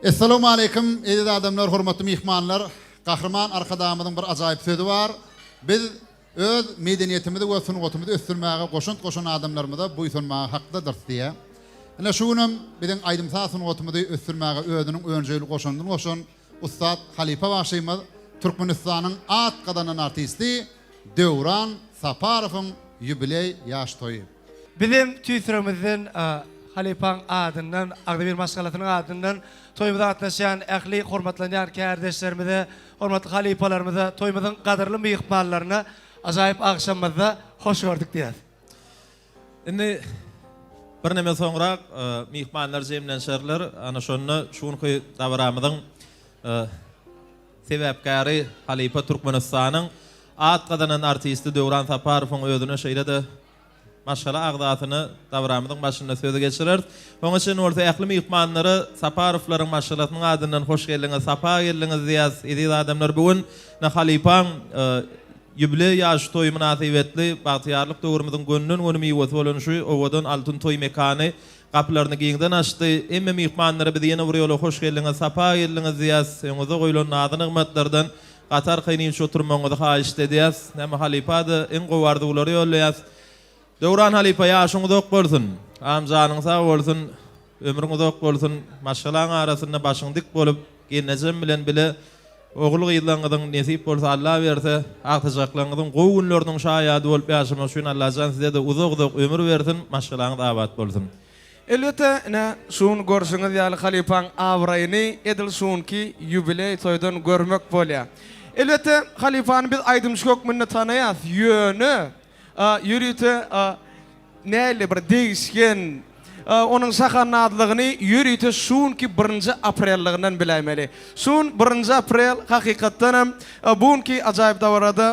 Essalawmaleýkim eziz adamlar hormatly myhmanlar Gahryman Arkadagymyzyň bir ajaýyp sözi bar biz öz medeniýetimizi we sungatymyzy ösdürmäge goşant goşan adamlarymyza buýsanmaga hakdadyrys diýýär. Ine şu günem biziň aýdym-saz sungatymyzy ösdürmäge özüniň önjeýli goşandyny goşan ussat halypa bagşymyz Türkmenistanyň at gazanan artisti Döwran Saparowyň ýubileý ýaş toýy. Bizem tüýs ýüregimizden halypaň adyndan, agzybir maşgalasynyň adyndan toýumyza gatnaşýan ähli hormatlanýan kärdeşlerimize, hormatly halypalarymyza, toýumyzyň gadyrly myhmanlaryna ajaýyp agşamymyzda hoş gördük diýýäs. Indi birneme soňrak myhmanlar jemlenşerler. Ana şonda şu günki dabaramyzyň sebäpkäri halypa Türkmenistanyň at gazanan artisti Döwran Saparowyň özüne şeýle-de maşgala agzasyna dabaramyzyň başynda sözi geçireris. Oňa çenli bolsa ähli myhmanlara Saparowlaryň maşgalasynyň adyndan hoş geldiňiz, sapa geldiňiz diýýäs. Eziz adamlar bu gün halypaň Ýubileý ýaş toýy mynasybetli bagtyýarlyk döwrümiziň gönden-göni miwesi bolan şu owadan altyn toý mekany gapylaryny giňden açdy. Hemme myhmanlara biz ýene bir ýola hoş geldiňiz, sapa geldiňiz diýýäs. Öňüňizde goýlan nazy-nygmatlardan gaty arkaýyn iýip oturmagyňyzy haýyşt edýäs. Näme halypa-da iň gowy arzuwlary ýollaýas. Döwran halypa ýaşyň uzak bolsun. Agam janyň sag bolsun. Ömrüň uzak bolsun. Maşgalaň arasynda başyň dik bolup, gelnejem bilen bile ogul-gyzlaňyzyň nesip bolsa Alla berse, agtyjaklaňyzyň gowy günleriniň şaýady bolup ýaşamak üçin Allajan size-de uzak-uzak ömür bersin, maşgalaňyz abat bolsun. Elbetde, ine, şu gün görşüňiz ýaly halypaň abraýyny edil şu günki ýubileý toýdan görmek bolýar. Elbetde, halypany biz aýdymçy hökmünde tanaýas, ýöne ýörite nähili bir degişgen, onuň şahandazlygyny ýörite şu günki birinji aprellygyndan biläýmeli. Şu gün birinji aprel hakykatdan hem bu günki ajaýyp dabarada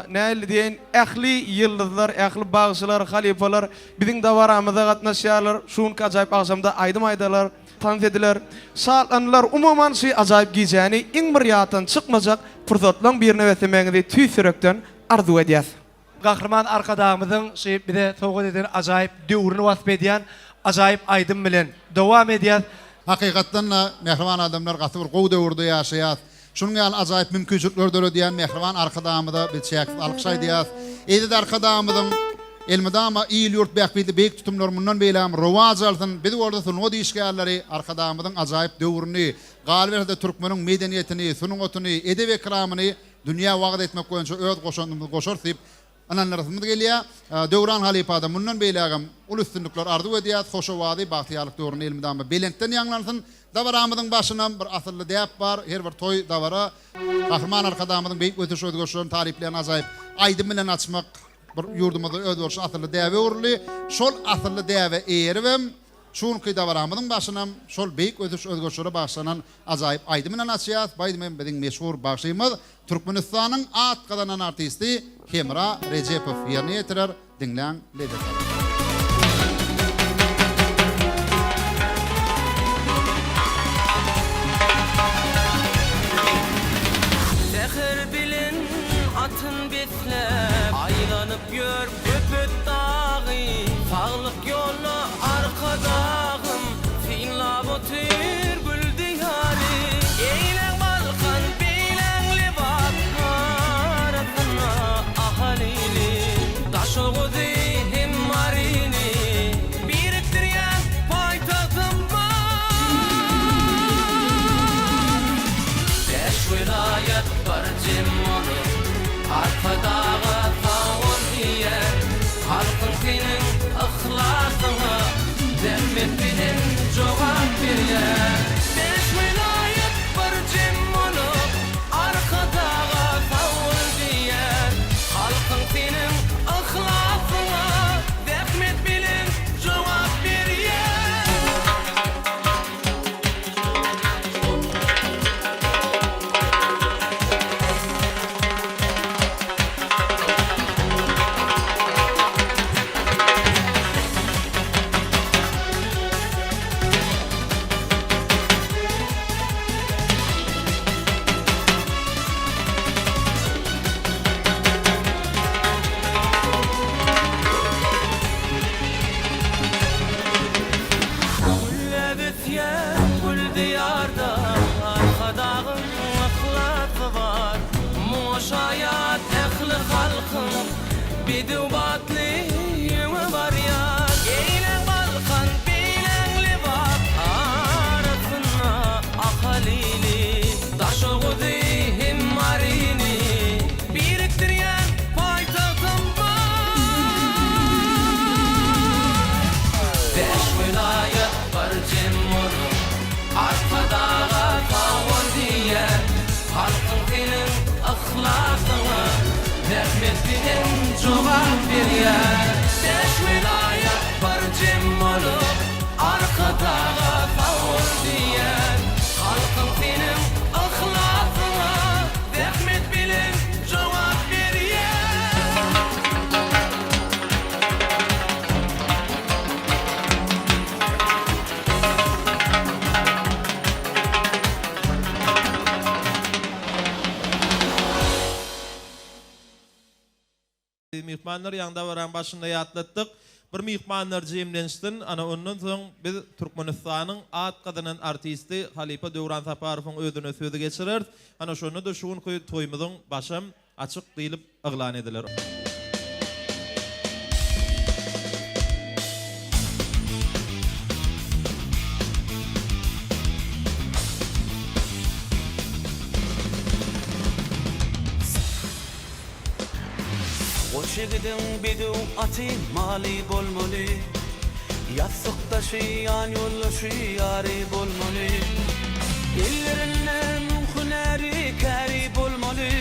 nähili diýeýin, ähli ýyldyzlar, ähli bagşylar, halypalar biziň dabaramyza gatnaşýarlar. Şu günki ajaýyp agşamda aýdym aýdarlar, tans ediler, şatlanylar. Umuman şu ajaýyp gijäni iň bir ýatdan çykmajak pursatlaryň birine beslemegiňizi tüýs ýürekden arzuw edýäs. Gahryman Arkadagymyzyň şu bize sowgat eden ajaýyp döwrüni wasp edýän ajaýyp aýdym bilen dowam edýäs. Hakykatdan-da, mähriban adamlar, gaty bir gowy döwürde ýaşaýas. Şunuň ýaly ajaýyp mümkinçilikleri döredýän mähriban Arkadagymyza biz çäksiz alkyş aýdýas. Eziz Arkadagymyzyň elmydama il-ýurt bähbitli beýik tutumlary mundan beýlägem rowaç alsyn. Biz bolsa sungat işgärleri Arkadagymyzyň ajaýyp döwrüni, galyberse-de türkmeniň medeniýetini, sungatyny, edep-ekramyny dünýä wagyz etmek boýunça öz goşandymyzy goşarys diýip ynandyrasymyz gelýär. Döwran halypada mundan beýlägem uly üstünlikler arzuw edýäris. Hoş owazy bagtyýarlyk döwründe elmydama belentden ýaňlansyn. Dabaramyzyň başynam bir asylly däp bar, her bir toý, dabara Gahryman Arkadagymyzyň beýik ösüş-özgerişlerini taryplaýan ajaýyp aýdym bilen açmak bir ýurdumyzda özboluşly asylly däbe öwrüldi. Şol asylly däbe eýeribem, Şu günki dabaramyzyň başynam şol beýik ösüş-özgerişlere bagyşlanan ajaýyp aýdym bilen açýas. Bu aýdym hem biziň meşhur bagşymyz, Türkmenistanyň at gazanan artisti Hemra Rejepow ýerine ýetirer. Diňläň, lezzet alyň. Säher bilen atyn besläp, aýlanyp ýör Köpetdagy. Saglyk ýolda Arkadagym, synlap otyr gül diýary. Eýläň Balkan, beýläň Lebap, arasynda Ahal ili. Daşoguzy hem Maryny birikdirýän paýtagtym bar. Bäş welaýat bir jem bolup, Arkadaga sag bol diýer. Bedew batly öňe barýar. Eýläň Balkan, beýläň Lebap, arasynda Ahal ili, Daşoguzy hem Maryny birikdirýän paýtagtym bar. Bäş welaýat bir jem bolup, Arkadaga sag bol diýýär. Halkyň seniň yhlasyňa zähmet bilen jogap berýär. Bäş welaýat bir jem bolup, Arkadaga sag bol diýýär. Halkyň seniň yhlasyňa zähmet bilen jogap berýär. Myhmanlar ýaňy dabaraň başynda ýatlatdyk. Bir myhmanlar jemlenişsin, ana ondan soň biz Türkmenistanyň at gazanan artisti halypa Döwran Saparowyň özüne sözi geçireris. Ana şonda-da şu günki toýumyzyň başam açyk diýlip yglan ediler. Goç ýigidiň bedew aty maly bolmaly, Ýassykdaşy, ýanýoldaşy, ýary bolmaly. Ellerinde müň hünäri, käri bolmaly.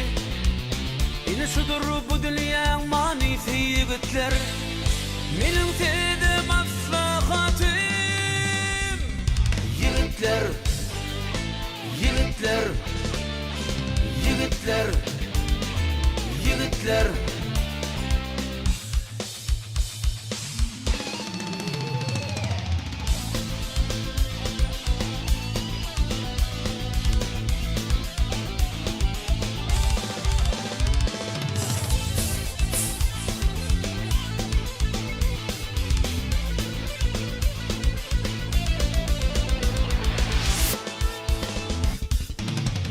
Ine şudur bu dünýäň manysy ýigitler. Meniň size maslahatym. Ýigitler, ýigitler, ýigitler, ýigitler.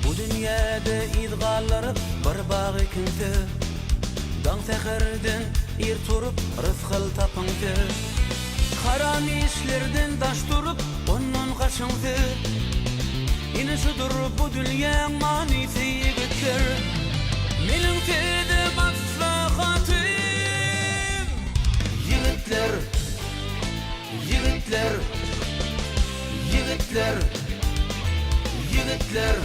Bu dünýäde yz galdyryp bir bag ekiňse, Daň säherden ir turup rysgal tapyňse, Haram işlerden daş durup ondan gaçyňse, Ine şudur bu dünýäň manysy ýigitler. Meniň size maslahatym. Ýigitler! Ýigitler! Ýigitler! Ýigitler!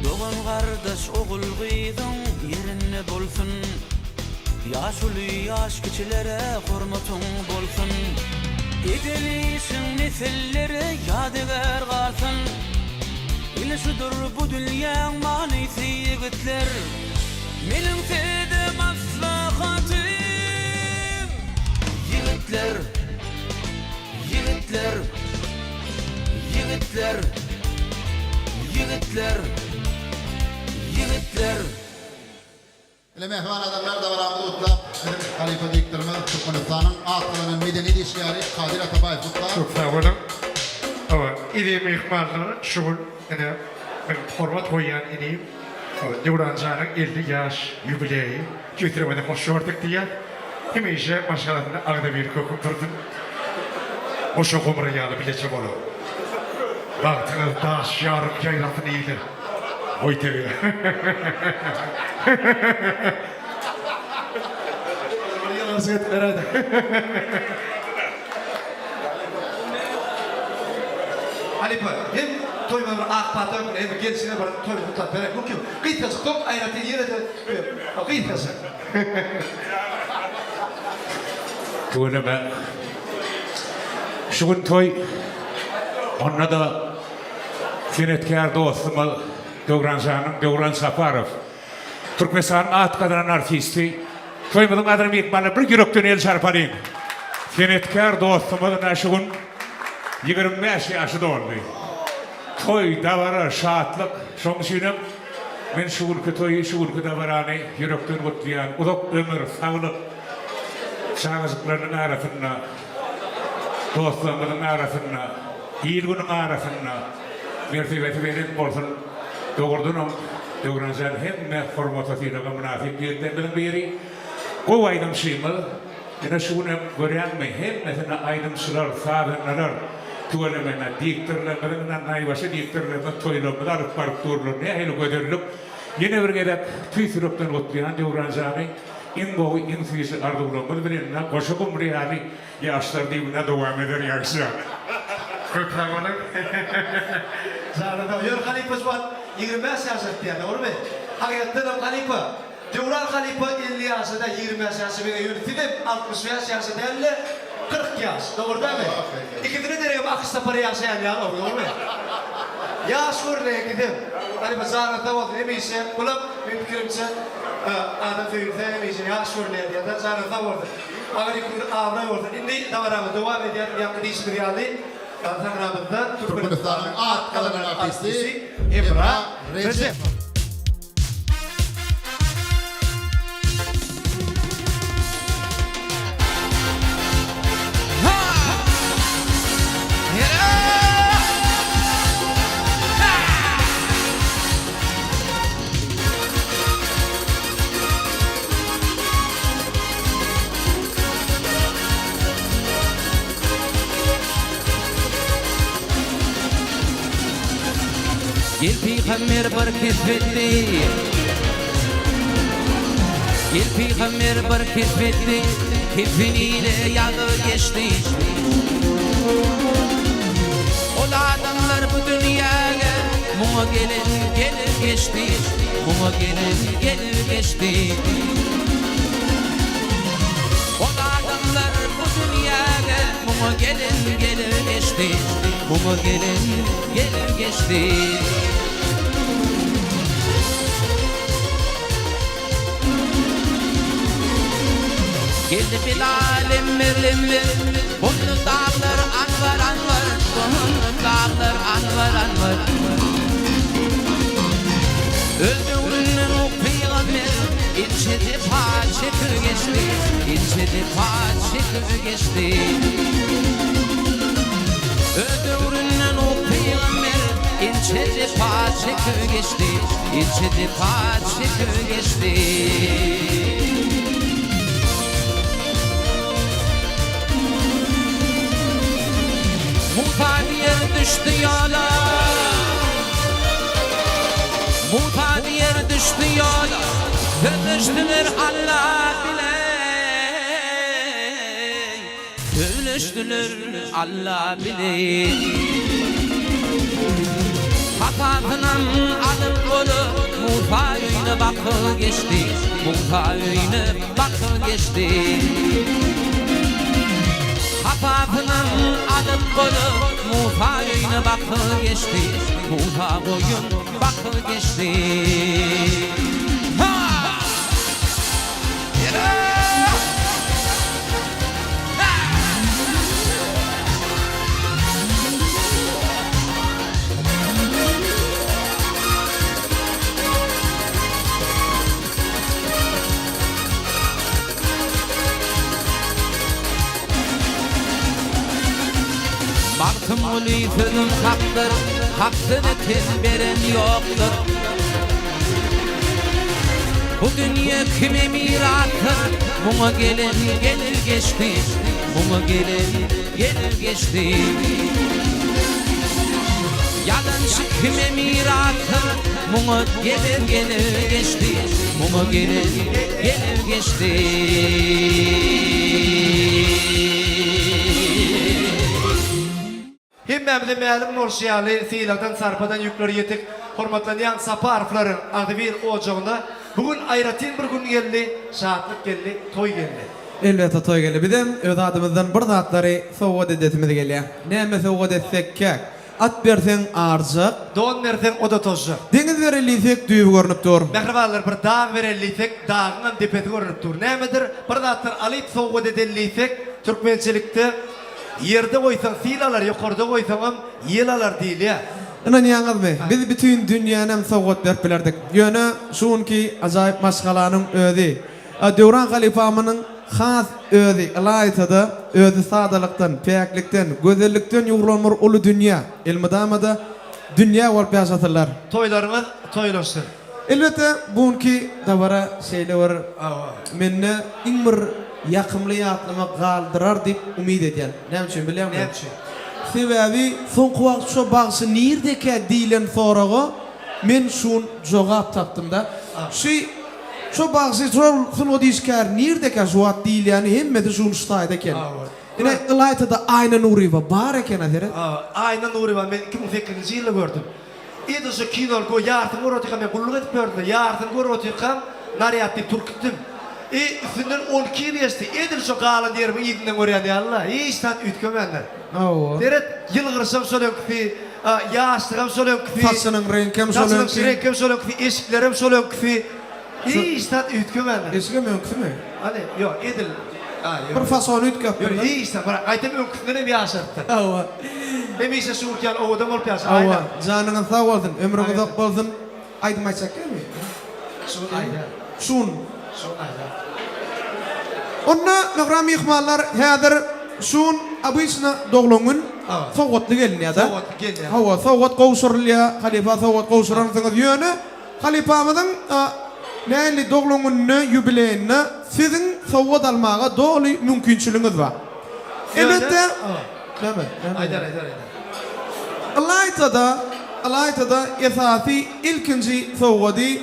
Dogan-gardaş, ogul-gyzyň ýerinde bolsun. Ýaşuly ýaş kiçilere hormatyň bolsun. Eden işiň nesillere ýadygär galsyn. Ine şudur bu dünýäň manysy ýigitler. Meniň size maslahatym. Ýigitler, ýigitler, ýigitler, ýigitler, ýigitler. Ine mähriban adamlar dabaramyzy gutlap biziň halypa diktorymyz Türkmenistanyň at gazanan medeniýet işgäri Kadyr Atabaýew gutlar. Köp sag boluň. Hawa, eziz myhmanlar, şu gün ine men hormat goýýan inim Döwran janyň 50 ýaş ýubileýi. Tüýs ýüregimizden hoş gördük diýýäs. Hemişe maşgalasynda agzybirlik höküm sürsün. Goşa gumry ýaly bileje boluň. Bagtyňyz daş ýaryp ýaýrasyn ile. Goý tebigat. Bir ýylgyryşyk edip beräýdä. Halypa, hem toýuma bir ak pata hökmünde hem gelşine bir toý gutlap beräý. Mümkin, gysgajyk tok, aýratyn ýene-de gysgajyk. Tüweleme. Şu gün toý. Onda-da senetkär dostumyz Döwran janyň, Döwran Saparow. Türkmenistanyň at gazanan artisti. Toýumyzyň gadyry myhmanlar bir ýürekden el çarpalyň. Senetkär dostumyz ynha şu gün 25 ýaşy doldy. Toý, dabara, şatlyk. Şoň üçinem men şu günki toýy, şu günki dabarany ýürekden gutlaýan. Uzak ömür, saglyk, çagajyklarynyň arasynda, dostlarymyzyň arasynda, il-günüň arasynda mertebesi belent bolsun. Dogrudanam, Döwran jan hemme hormata-sylaga mynasyp ýigitlerimiziň biri. Gowy aýdymçymyz. Ine şu günem görýäňmi, hemmesine aýdymçylar, sazandalar, tüweleme ine diktorlarymyzyň ine naýbaşy diktorlarymyz toýlarymyzy alyp baryp durlar. Nähili gözellik. Ýene bir gezek tüýs ýürekden gutlaýan Döwran jany. Iň gowy, iň süýji arzuwlarymyz bilen ine goşa gumry ýaly ýaşlar diýip ine dowam eder ýagşy jan. Köp sag boluň. Janyň sag. Ýöne halypa şu wagt 25 ýaşa diýýär, dogrymy? Hakykatdanam halypa. Döwran halypa 50 ýaşa däl 25 ýaşa meňe ýöne sizem 65 ýaşa dälde 40 ýaş dogry dälmi? Ikisine deregem Akyş Sapar ýaşaýan ýaly ol dogrymy? Ýaş görünýär ikisem. Halypa janyň sag bolsun hemişe bulam meň pikirimçe adam söýülse hemişe ýaş görünýär diýýär janyň sag bolsun. Agyr ýüküňiz abraý bolsun. Indi dabaramyzy dowam edýäris ýaňky diýşimiz ýaly sahnamyzda Türkmenistanyň at gazanan artisti Hemra Rejepow. Gel pygamber bir kesp etdi. Gel pygamber bir kesp etdi. Kefin ile ýazyp geçdi. Ol adamlar bu dünýäge muňa gelen gelip geçdi. Muňa gelen gelip geçdi. Ol adamlar bu dünýäge muňa gelen gelip geçdi. Muňa gelen gelip geçdi. Geldi Bilal emmer-emmer, Boldy daglar anbar-anbar, Boldy daglar anbar-anbar. Öz döwründen o pygamber, Inçe jepa çekip geçdi, Inçe jepa çekip geçdi. Öz döwründen o pygamber, Inçe jepa çekip geçdi, Inçe jepa çekip geçdi. Musa diýer düşdi ýola Musa diýer düşdi ýola Sözleşdiler Alla bile Sözleşdiler Alla bile. Hasasynam alyp goly Musa öýüne bakyp geçdi. Musa öýüne bakyp geçdi. Hasasynam alyp goly Musa öýüne bakyp geçdi. Musa goýun bakyp geçdi. Ha! Magtymguly sözüm hakdyr, hak söze ten beren ýokdur. Bu dünýe kime mirasdyr, muňa gelen gelir geçdi, muňa gelen gelir geçdi. Ýalançy kime mirasdyr, muňa gelen gelir geçdi, muňa gelen gelir geçdi. Hemmämize mälim bolşy ýaly, sylagdan, sarpadan ýükleri ýetik hormatlanýan Saparowlaryň agzybir ojagyna bu gün aýratyn bir gün geldi, şatlyk geldi, toý geldi. Elbetde toý geldi. Bizem öz adymyzdan bir zatlary sowgat edesimiz gelýär. Näme sowgat etsekkäk? At berseň arjak. Don berseň o-da tozjak. Deňiz bereli diýsek, düýbi görnüp dur. Mähribanlar, bir dag bereli diýsek, dagyňam depesi görnüp dur. Nämedir, bir zatlar alyp sowgat edeli diýsek, türkmençilikde Ýerde goýsaň sil alar, ýokarda goýsaňam ýel alar diýilýär. Ynanýaňyzmy, biz bütin dünýänem sowgat berip bilerdik. Ýöne şu günki ajaýyp maşgalanyň özi, Döwran halypamynyň has özi, ylaýta-da, özi sadalykdan, päklikden, gözellikden ýugrulan bir uly dünýä, elmydama-da dünýä bolup ýaşasynlar. Toýlaryňyz toýlaşsyn. Elbetde, bu günki dabara şeýle bir mende iň bir ýakymly ýatlama galdyrar diýip umyt edýän. Näme üçin bilýäňmi? Näme üçin? Sebäbi soňky wagt şo bagşy nirdekä diýlen soraga men şu gün jogap tapdym-da. Şu şo bagşy, şol sungat işgäri nirdekä şu wagt diýilýäni hemmesi şu gün şu taýda eken. Ine, ylaýta-da Aýna Nuryýewa bar eken-a seret. Aýna Nuryýewa men 2008-nji ýylda gördüm. Edil şo kinony gö ýarsyny görüp otyrkam men gulluk edip ýördüm-de, ýarsyny görüp otyrkam narýad diýip turup gitdim. I üstünden 12 ýyl geçdi, edil şo galan ýerimiň yzyndan görýän ýaly-la, hiç zat üýtgemändir. Hawa. Seret, ýylgyryşam şol öňküsi, ýaşlygam şol öňküsi. Saçynyň reňkem şol öňki. Saçynyň reňkem şol öňküsi, eşiklerem şol öňküsi. Hiç zat üýtgemändir. Eşigem öňküsimi? Hany, ýok, edil, a, ýok. Bir fasony üýtgäpdir. Ýok, hiç zat, bir, gaýtam öňküsinden hem ýaşarypdyr. Hawa. Hemişe şu günki ýaly owadan bolup ýaşa, Hawa, Aýna. janyňyz sag bolsun, ömrüň uzak bolsun. Aýdym aýtjak dälmi? Şu gün aýdar. Şu gün. Şu gün aýdar. Onda, mähriban myhmanlar, häzir şu gün obyçno doglan gün sowgatly gelinýär-de. Sowgatly gelinýär. Hawa, sowgat gowşurylýar, halypa sowgat gowşuransyňyz. Ýöne Halypamyzyň nähili doglan gününe, ýubileýine siziň sowgat almaga doly mümkinçiligiňiz bar. Elbetde, näme? Aýdar, aýdar, aýdar. Ylaýta-da, ylaýta-da esasy ilkinji sowgady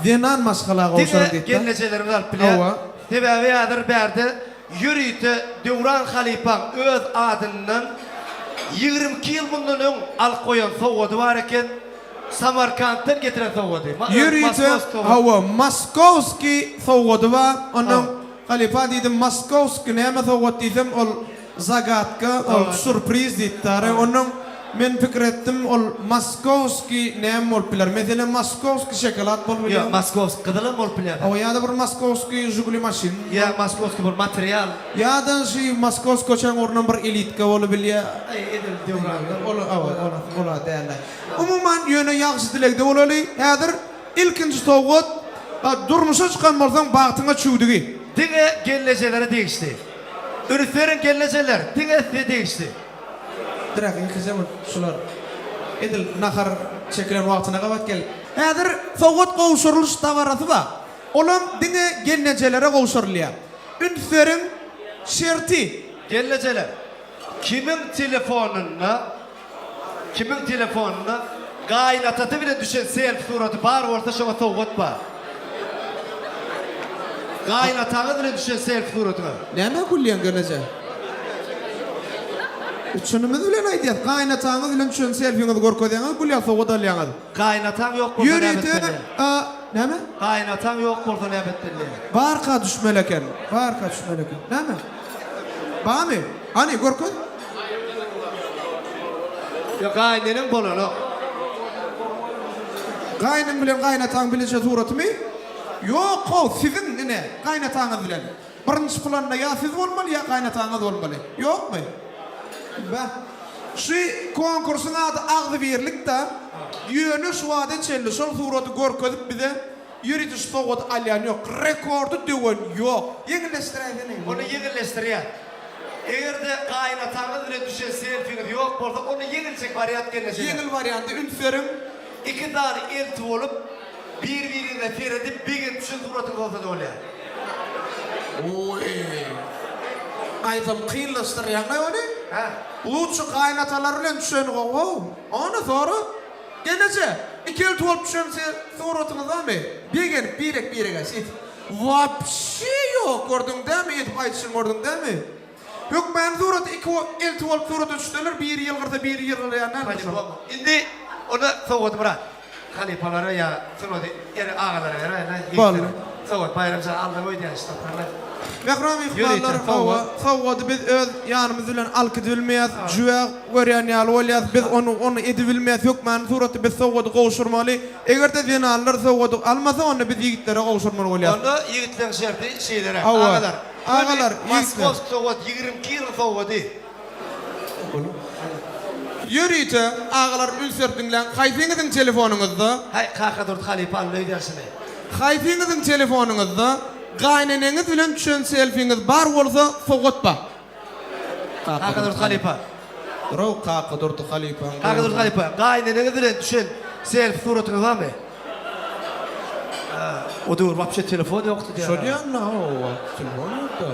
zenan maşgala gowşurar Diňe diýip-de. gelnejelerimiz alyp bilýär. Hawa. Sebäbi häzir bärde ýörite Döwran halypaň öz adyndan 22 ýyl mundan öň alyp goýan sowgady bar eken. Samarkantdan getiren sowgady. Ýörite, hawa, moskowskiý sowgady bar. Onnoň, halypa diýdim, moskowskiý näme sowgat diýsem, ol zagadka, ol sýurpriz diýipdi. Onnoň men pikir etdim, ol moskowskiý näme bolup biler? Meselem, moskowskiý şokolad bolup bilýär. Ýok, moskowskiý gyzylam bolup bilýär. Hawa, ýa-da bir moskowskiý žiguli maşyn. Ýa moskowskiý bir material. Ýa-da şu moskowskiý köçäň ugrundan bir elitka bolup bilýär. Aý, edil Döwrandan. Ol, hawa, ol-a däl-le. Umuman ýöne ýagşy dilegde bolaly. Häzir ilkinji sowgat durmuşa çykan bolsaň bagtyňa çüwdügi. Diňe gelnejelere degişli. Üns beriň gelnejeler, diňe size degişli. Dirak ilkinji şular edil nahar çekilen wagtyna gabat gelip. Häzir sowgat gowşurylyş dabarasy bar. Olam diňe gelnejelere gowşurylýar. Üns beriň şerti. Gelnejeler, kimiň telefonynda Kimiň telefonynda gaýynatasy bilen düşen selfi suraty bar bolsa şoňa sowgat bar. Gaýynataňyz bilen düşen selfi suratyňyz. Nämä gülýäň gelneje? Çynymyz bilen aýdýas, gaýynataňyz bilen düşen selfiňizi görkezýäňiz, gülýär sowgat alýaňyz. Gaýynataň ýok bolsa näme Ýörite etmeli? näme? Gaýynataň ýok bolsa näme etmeli? Barka düşmeli eken. Barka düşmeli eken. Näme? Barmy? Hany görkez. Ýok gaýyneneň bolanok. Gaýynyň bilen gaýynataň bileje suratymy? Ýok how siziň ine gaýynataňyz bilen. Birinji planda ýa siz bolmaly ýa gaýynataňyz bolmaly. Ýokmy? Beh. Şu konkursyň ady agzybirlik-da. Ýöne şu wagta çenli şol suraty görkezip bize Ýörite şu sowgady alýan ýok. Rekordy döwen ýok. Ýeňilleşdiräýsene. Ony ýeňilleşdirýär. Eger-de gaýynataňyz bilen düşen selfiňiz ýok bolsa, onda ýeňiljek wariant gelnejeler. Ýeňil warianty üns beriň. Iki sany elti bolup, bir-biriňize seredip begenip düşen suratyňyz bolsa-da bolýar. Oý. Gaýtam kynlaşdyrýaňlaý ony. Hä? Lutşy gaýynatalar bilen düşeni gowy-ow. Ony sora. Gelneje, ikelti bolup düşen suratyňyz barmy? Begenip birek-birege şeýdip. Wapşe ýok, gördüň dämi, edip aýdyşyny gördüň dämi? Hökmany suraty iki elti bolup surata düşseler, biri ýylgyrsa biri ýylgyrýan dälmi şol? Indi onda sowgady Myrat halypalara ýa sungaty ere agalara beräýle. Boldy. Sowgat Baýram jan aldyň öýdýän şu taparlar. Mähriban myhmanlar, hawa, sowgady biz öz ýanymyz bilen alyp gidibilmeýäs, jübä görýän ýaly bolýas, biz ony ony edibilmeýäs, hökmany suratda biz sowgady gowşurmaly. Eger-de zenanlar sowgady almasa, onda biz ýigitlere gowşurmaly bolýas. Onda ýigitleň şerti şeýleräk, Hawa, agalar, agalar, göni ýigitler. Moskowsk sowgat, 22 ýylyň sowgady. Ýörite, agalar üns berip diňläň, haýsyňyzyň telefonyňyzda. Haý, Kakadurdy halypa aldy öýdýän şuny. Haýsyňyzyň telefonyňyzda gaýneneňiz bilen düşen selfiňiz bar bolsa sowgat bar. Kakadurdy halypa. Durow Kakadurdy halypaň. Kakadurdy halypa, gaýneneňiz bilen düşen selfi suratyňyz barmy? O döwür wapşe telefon ýokdy diýýär. Şo diýýän-dä, hawa, telefon ýokdy.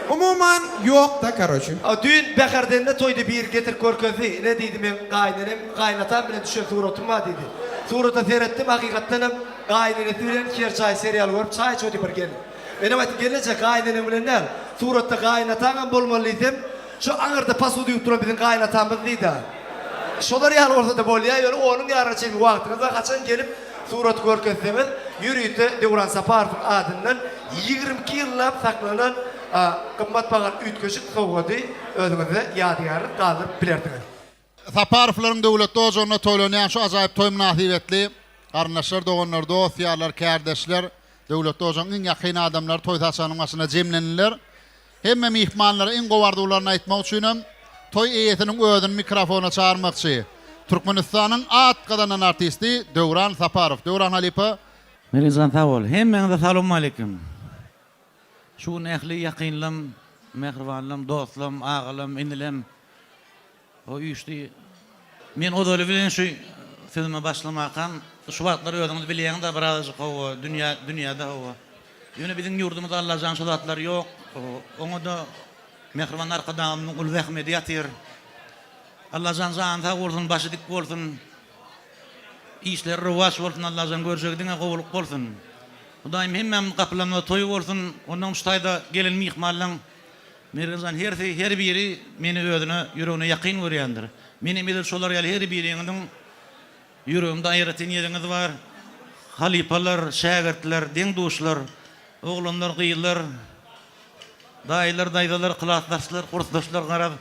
Umuman, ýok-da, karoçi. A düýn Bäherdende toýda biri getirip görkezdi. Ine diýdi, meň gaýnenem, gaýynatam bilen düşen suratym bar diýdi. Surata seretdim, hakykatdanam gaýynenesi bilen Kerçaý serialy görüp çaý içip otyr bir gelin. Menem aýtdym, gelneje, gaýyneneň bilen däl, suratda gaýynataňam bolmaly diýsem, Şu aňyrda posuda ýuwup duran biziň gaýynatamyz diýdi. Şolar ýaly bolsa-da bolýar, ýöne onuň ýaryna çenli wagtyňyz bar, haçan gelip suraty görkezseňiz, ýörite Döwran Saparowyň adyndan 22 ýyllap saklanan gymmat bahaly üýtgeşik sowgady özüňizde ýadygärlik galdyryp bilersiňiz. Saparowlaryň döwletli ojagynda toýlanýan şu ajaýyp toý mynasybetli garyndaşlar, doganlar, dost-ýarlar, kärdeşler, döwletli ojagyň iň ýakyn adamlary toý saçagynyň başynda jemlendiler. Hemme myhmanlara iň gowy arzuwlaryny aýtmak üçinem toý eýesiniň özüni mikrofona çagyrmakçy. Türkmenistanyň at gazanan artisti Döwran Saparow. Döwran halypa. Melijan sag bol. Hemmäňize salowmaleýkim. Şu gün ähli ýakynlam, mähribanlam, dostlam, agalam, inilem O üýşdi. Men ozaly bilen şu sözüme başlamakam, şu wagtlar özüňiz bilýäňiz-ä birazajyk hawa, dünýä, dünýäde hawa. Ýöne biziň ýurdumyzda Allajan şo zatlar ýok. Oňa-da mähriban Arkadagymyzyň uly zähmedi ýatyr. Allajan jany sag bolsun, başy dik bolsun. Işleri rowaç bolsun Allajan görjegi diňe gowulyk bolsun. Hudaýym hemmämiziň gapylarymyzda toý bolsun. Onnoň şu taýda gelen myhmanlaň Mergenjan hersi, her biri meni özüne, ýüregine ýakyn görýändir. Menem edil şolar ýaly her biriňiziň ýüregimde aýratyn ýeriňiz bar. Halypalar, şägirtler, deň-duşlar, oglanlar, gyzlar, daýylar, daýzalar, klasdaşlar, kursdaşlar garaz,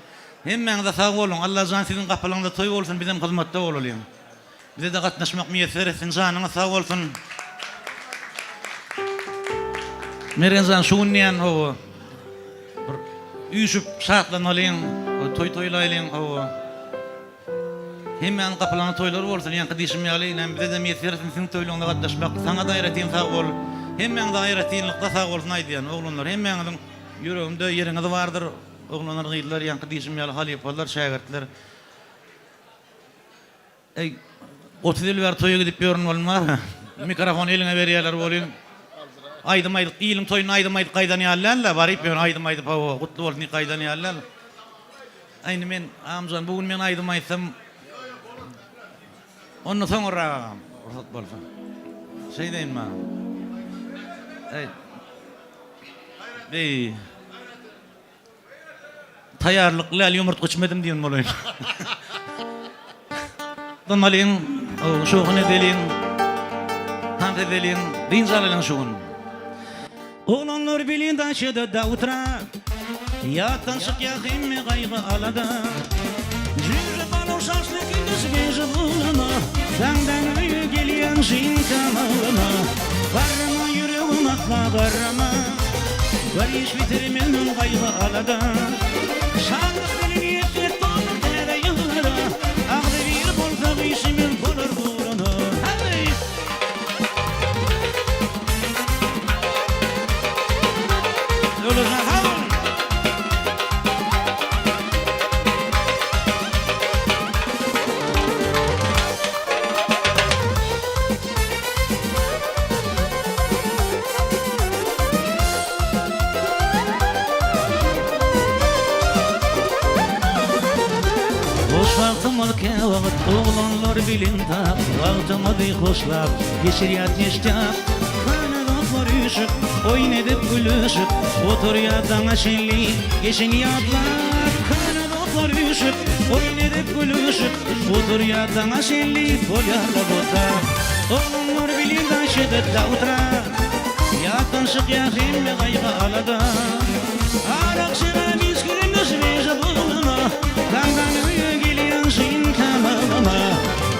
hemmäňize sag boluň. Allajan siziň gapylaňyzda toý bolsun, bizem hyzmatda bolalyň. Bize-de gatnaşmak miýesser etsin, janyňyz sag bolsun. Mergenjan şu gün diýen hawa bir üýşüp şatlanalyň, toý toýlaýlyň hawa. Hemmäniň gapylaryna toýlar bolsun, ýaňky diýşim ýaly, inem bize-de miýesser etsin siziň toýlaryňyza gatnaşmak. Saňa-da aýratyn sag bol. Hemmäňize aýratynlykda sag bolsun aýdýan, oglanlar. Hemmäňiziň ýüregimde ýeriňiz bardyr, oglanlar, gyzlar, ýaňky diýşim ýaly halypalar, şägirtler. Eý, 30 ýyl bäri toýa gidip ýörün bolmar. Mikrofony eliňe berýärler welin, aýdym aýdyp, iliň toýunda aýdym aýdyp gaýdan ýaly däl-de, baryp ýöne aýdym aýdyp, hawa, gutly bolsun diýip gaýdan ýaly däl. Aý, indi men, Agamjan, bu gün men aýdym aýtsam, onda soňurrak agam, rugsat bolsa. Şeýdeýinmi, agam? Eý. Beý. Taýýarlykly däl ýumurtga içmedim diýen bolaýyn. Dynmalyň, şowhun edeliň, tans edeliň, dynç alalyň şu gün. Oglanlar bilen daçada da utra, Ýatdan çykýar hemme gaýgy-alada. Jüýje palaw şaşlyk ediş gije bolana, Daňdan öýe gelýän jyň-tamagyna. Garrama ýüregim asla garrama, Bir iş bitirmedim gaýgy-alada. Şatlyk bilen ýetdik doly täze ýyllara, Agzybir bolsak işimiz bolar ugruna. Heý! Döwletjan sag boluň! Boş wagtymyz käwagt oglanlar bilen tap, Wagtymyzy hoşlap geçirýäs neştýap. Köne dostlar üýşüp, oýun edip gülüşip, Oturýas daňa çenli geçeni ýatlap. Köne dostlar üýşüp, oýun edip gülüşip, Oturýas daňa çenli bolýarlar otap. Oglanlar bilen daş edip da oturar. Ýatdan çykýar hemme gaýgy-alada. Arak, şerap içgilinde sveže bolama. Daňdan öýe gelýän şyn tamamama.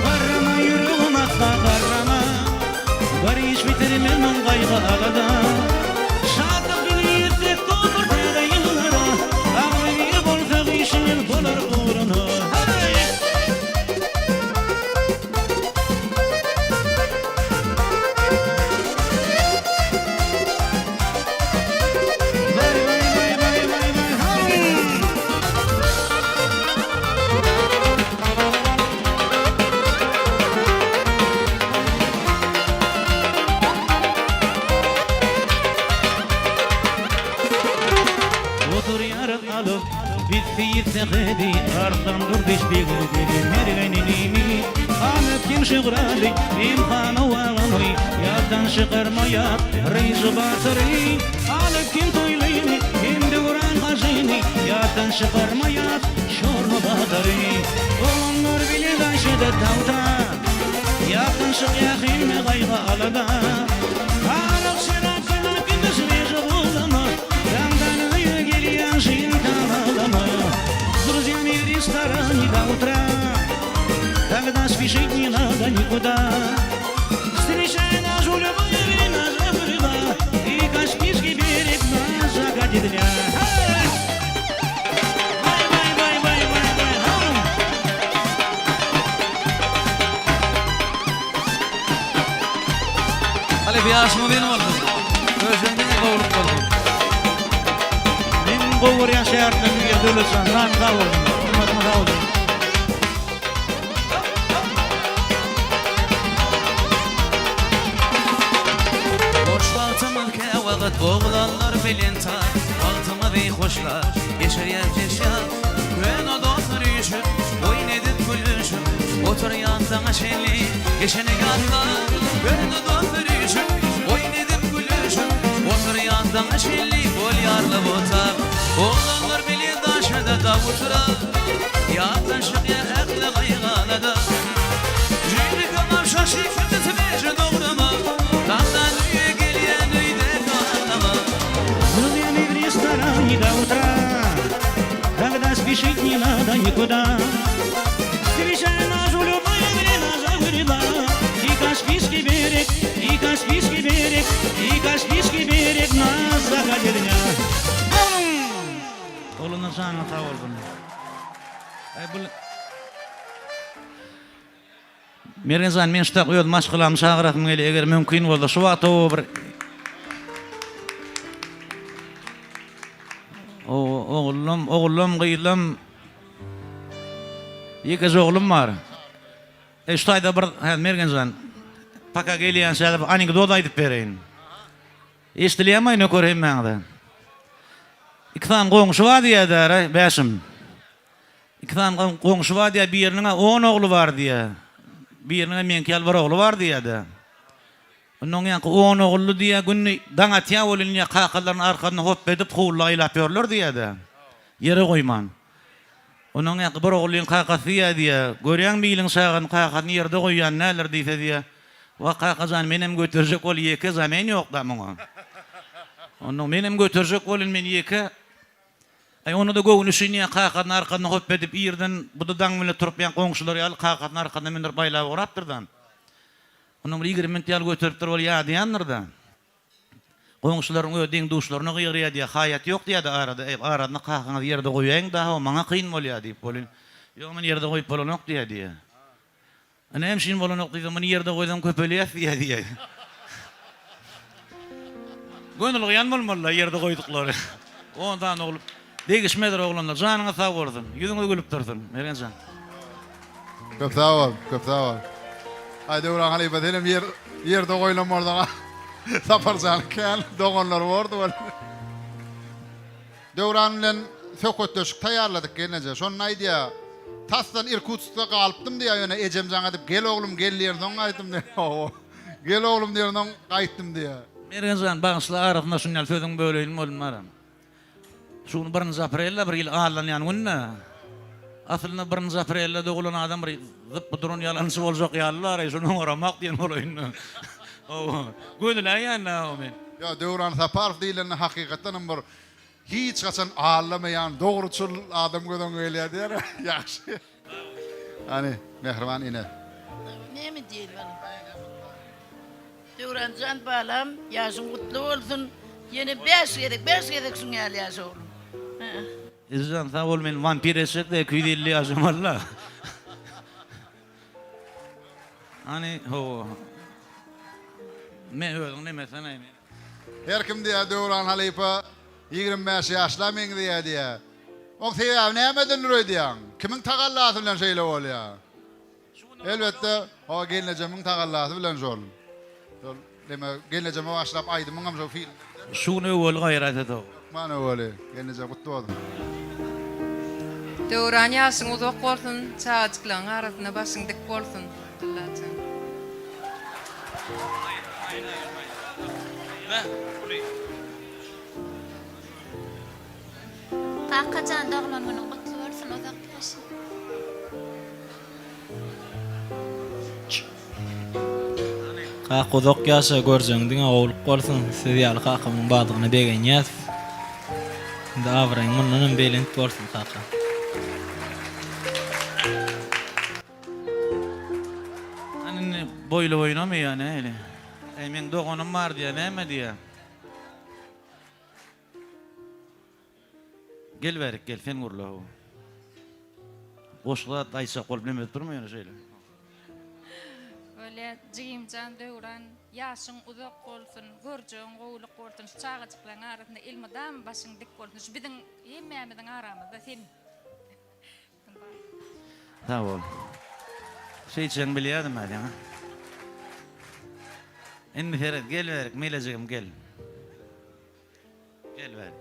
Garrama ýüregim asla garrama. Bir iş bitirmemiň gaýgy-alada. Şatlyk bilen ýetsek doldur täze ýyllara. Agzybir bolsak işimiz bolar ugruna. Haý! Oturýarys alyp biz seýit sähedi, Arslan Durdyş begiň begi Mergen inimi, Ahmet kim Şygraly, Hem Hanow agamy, Ýatdan çykarmaýar Ryžy batyry, Alyp kim Toýlyny, Hem Döwran hajyny, Ýatdan çykarmaýar Çorly batyry. Oglanlar bile gaýşyda tagta, Ýatdan çykýar hemme gaýgy-alada. Arak, şerap, kanap, kümüş, reje bolama, Daňdan öýe gelýän şyn tamalama. S druzyami w restorane do utra, Тогда спешить не надо никуда. Встречай нас в любое время забыла, И Каспийский берег на закате дня. Vay vay vay vay vay vay hau! Halypa ýaşyň uzyn bolsun. Görşüň diňe gowulyk bolsun. Meň gowy görýän şägirtlerim biri Döwletjan janyň sag bolsun. Hymmatyňa sag bolsun. Boş wagtymyz käwagt oglanlar bilen tar Wagtymyzy hoşlap geçirýär jeşýap Köne dostlar üýşüp oýun edip gülüşip Oturýan daňa çenli geçeni ýatlap Köne dostlar üýşüp oýun edip gülüşip Oturýan daňa çenli bolýarlar otap Oglanlar bilen daşada dawutra Ýatdan çykýar ähli gaýgy-alada. Jüýrük şaşy kimsi beje dograma, Daňdan öýe gelýän öýde galama. Друзьями в ресторане до утра, Когда спешить не надо никуда. Встречай нас в любое время загреба, И Каспийский берег, и Каспийский берег, И Каспийский берег на закате дня. Oglanlar janyňyz sag bolsun. Aý bul Mergen jan men şutak öz maşgalamy çagyrasym gelýär eger mümkin bolsa şu wagt o bir O ogullum, ogullum, gyzlym Ýekeje oglum bar. E şu taýda bir hä Mergen jan paka gelýänçä bir anekdot aýdyp bereýin. Eşdilýärmi nöker hemmäňize? Iki sany goňşy bar diýýär-dä, Bäşim. Iki sany goňşy bar diýýär, biriniň-ä on ogly bar diýýär. Biriniň-ä meňki ýaly bir ogly bar diýýär-dä. Onnoň ýaňky on ogully diýýär, günde daň atýar welin diýýär, kakalaryny arkasyna hopba edip howluda aýlap ýörler diýýär-dä. Ýere goýman. Onnoň ýaňky bir ogullyň kakasy diýýär diýýär, görýäňmi iliň çagany kakasyny ýerde goýýan däldir diýse diýýär, Wah kakajan menem göterjek bol ýeke zamen ýok-da muňa. Onnoň menem göterjek bolyn men ýeke. Aý onda-da göwni üçin diýýär kakasyny arkasyna hopba edip irden bu-da daň bile turup ýaňky goňşular ýaly kakasyny arkasyna mündürip aýlap ugrapdyr-da. Onnoň bir 20 minut ýaly göteripdir ol ýadaýandyr-da. Goňşularyň öz deň-duşlaryna gygyrýar diýýär, haýat ýok diýýär-de arada, eý, arasynda kakaňyzy ýerde goýaýyň-da, hawa, maňa kyn bolýar diýip, welin, ýok, muny ýerde goýup bolanok diýýär diýýär. A näme üçin bolanok diýsem, muny ýerde goýsaň köpelýäs diýýär diýýär. Gönülgýan bolmaly-da ýerde goýduklary. On sany ogul. Degişmedir oglanlar, janyňyz sag bolsun, ýüzüňiz gülüp dursun, Mergen jan. Köp sag bol, köp sag bol. Aý Döwran halypa senem ýer ýerde goýlan bolsaň Saparjanyň kän doganlary bordy weli. Döwran bilen söhbetdeşlik taýýarladyk gelneje. Şonda aýdýar, Tasdan Irkutskda galypdym diýýär, ýöne ejem jaň edip gel oglum gel diýensoň gaýtdym diýýär. Hawa. Gel oglum diýensoň gaýtdym diýýär. Mergen jan bagyşla arasynda şunýaly sözüňi böleýin boldum baram. Şu gün birinji aprelde bir ýyl allanýan günde. Aslynda birinji aprelde dogulan adam bir zypby duran ýalançy boljak ýaly-la, şony oňaramak diýen bolaýyn. Hawa, göniläýýän-dä men. Ýa Döwran Saparow diýlende hakykatdanam bir hiç haçan aldamaýan, dogruçyl adam göz öňüňe gelýär diýer. Ýagşy. Hany, mähriban ene. Näme diýeli balam. Döwranjan balam, ýaşyň gutly bolsun. Ýene bäş gezek, bäş gezek şuň ýaly ýaşa oglum. Ejejan sag bol men wampir eşek-de 250 ýaşamaly-la. Hany hawa. Men özüň nemesene men. Her kim diýýär Döwran halypa 25 ýaşla meňzeýär diýýär. Oň sebäbi nämedendir öýdýäň? Kimiň tagallasy bilen şeýle bolýar? Elbetde, hawa gelnejemiň tagallasy bilen şol. Şol neme gelnejeme başlap aýdymyň hem şol filmde giden. Şu gün öweli gaýrat et ow. Hökman öweli. Gelneje gutly bolsun. Döwran ýaşyň uzak bolsun çagajyklaň arasynda başyň dik bolsun Abdyllajan. Kakajan doglan günüň gutly bolsun uzak ýaşa. Kaka uzak ýaşa görjegiň diňe gowluk bolsun siz ýaly kakamyň bardygyna begenýäs indi abraýyň mundanam belent bolsun kaka. Hany indi boýly boýunamy ýa nähili? Äý meň doganym bar diýýä näme diýýä? Gel bärik gel sen gürle how. Goşgy zat aýtjak bolup neme edip durma ýöne şeýle. Bolýa jigimjan Döwran ýaşyň uzak bolsun görjegiň gowulyk bolsun şu çagajyklaň arasynda elmydama başyň dik bolsun şu biziň hemmämiziň aramyzda sen Sag bol. Şeýtjegiňi bilýärdim men ýaňy. Indi seret gel bärik melejigim gel. Gel bäri.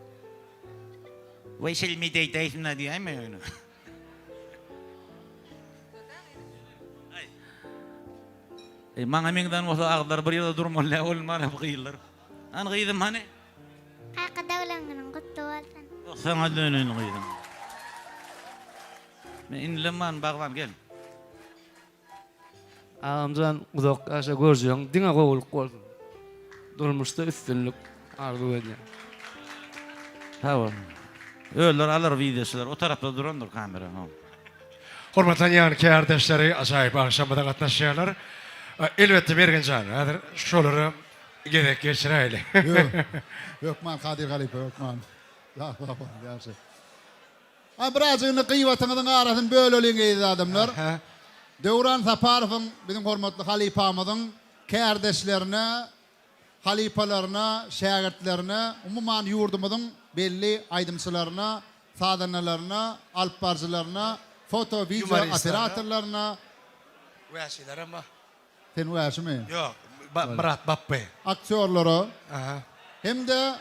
Weý şeýle deýdeýsin-dä diýäýme ýöne. Eý, maňa meňzän bolsa agyzlary bir ýerde durmaly däl, ol mana bu gyzlar. Hany gyzym hany? Kaka doglan günüň gutly bolsun. Oh saňa döneýin gyzym. Men inilem barmy bagban gel. Agamjan uzak ýaşa görjegiň diňe gowulyk bolsun. Durmuşda üstünlik arzuw edýän. Sag bol. Özleri alar wideoçylar o tarapda durandyr kamera. Hormatlanýan kärdeşleri ajaýyp agşamyza gatnaşýarlar. Elbetde Mergenjan häzir şolara gezek geçiräýeli. Hökman Kadyr halypa hökman. Sag bol ýagşy. A birazjyk indi gyýbatyňyzyň arasyny böleliň eziz adamlar. Döwran Saparowyň biziň hormatly halypamyzyň kärdeşlerine, halypalaryna, şägirtlerine, umuman ýurdumyzyň belli aýdymçylaryna, sazandalaryna, alypbaryjylaryna, foto, wideo operatorlaryna, Wäşilerem bar. Sen wäşimi? Ýok, Myrat Bapby. Aktýorlara hem-de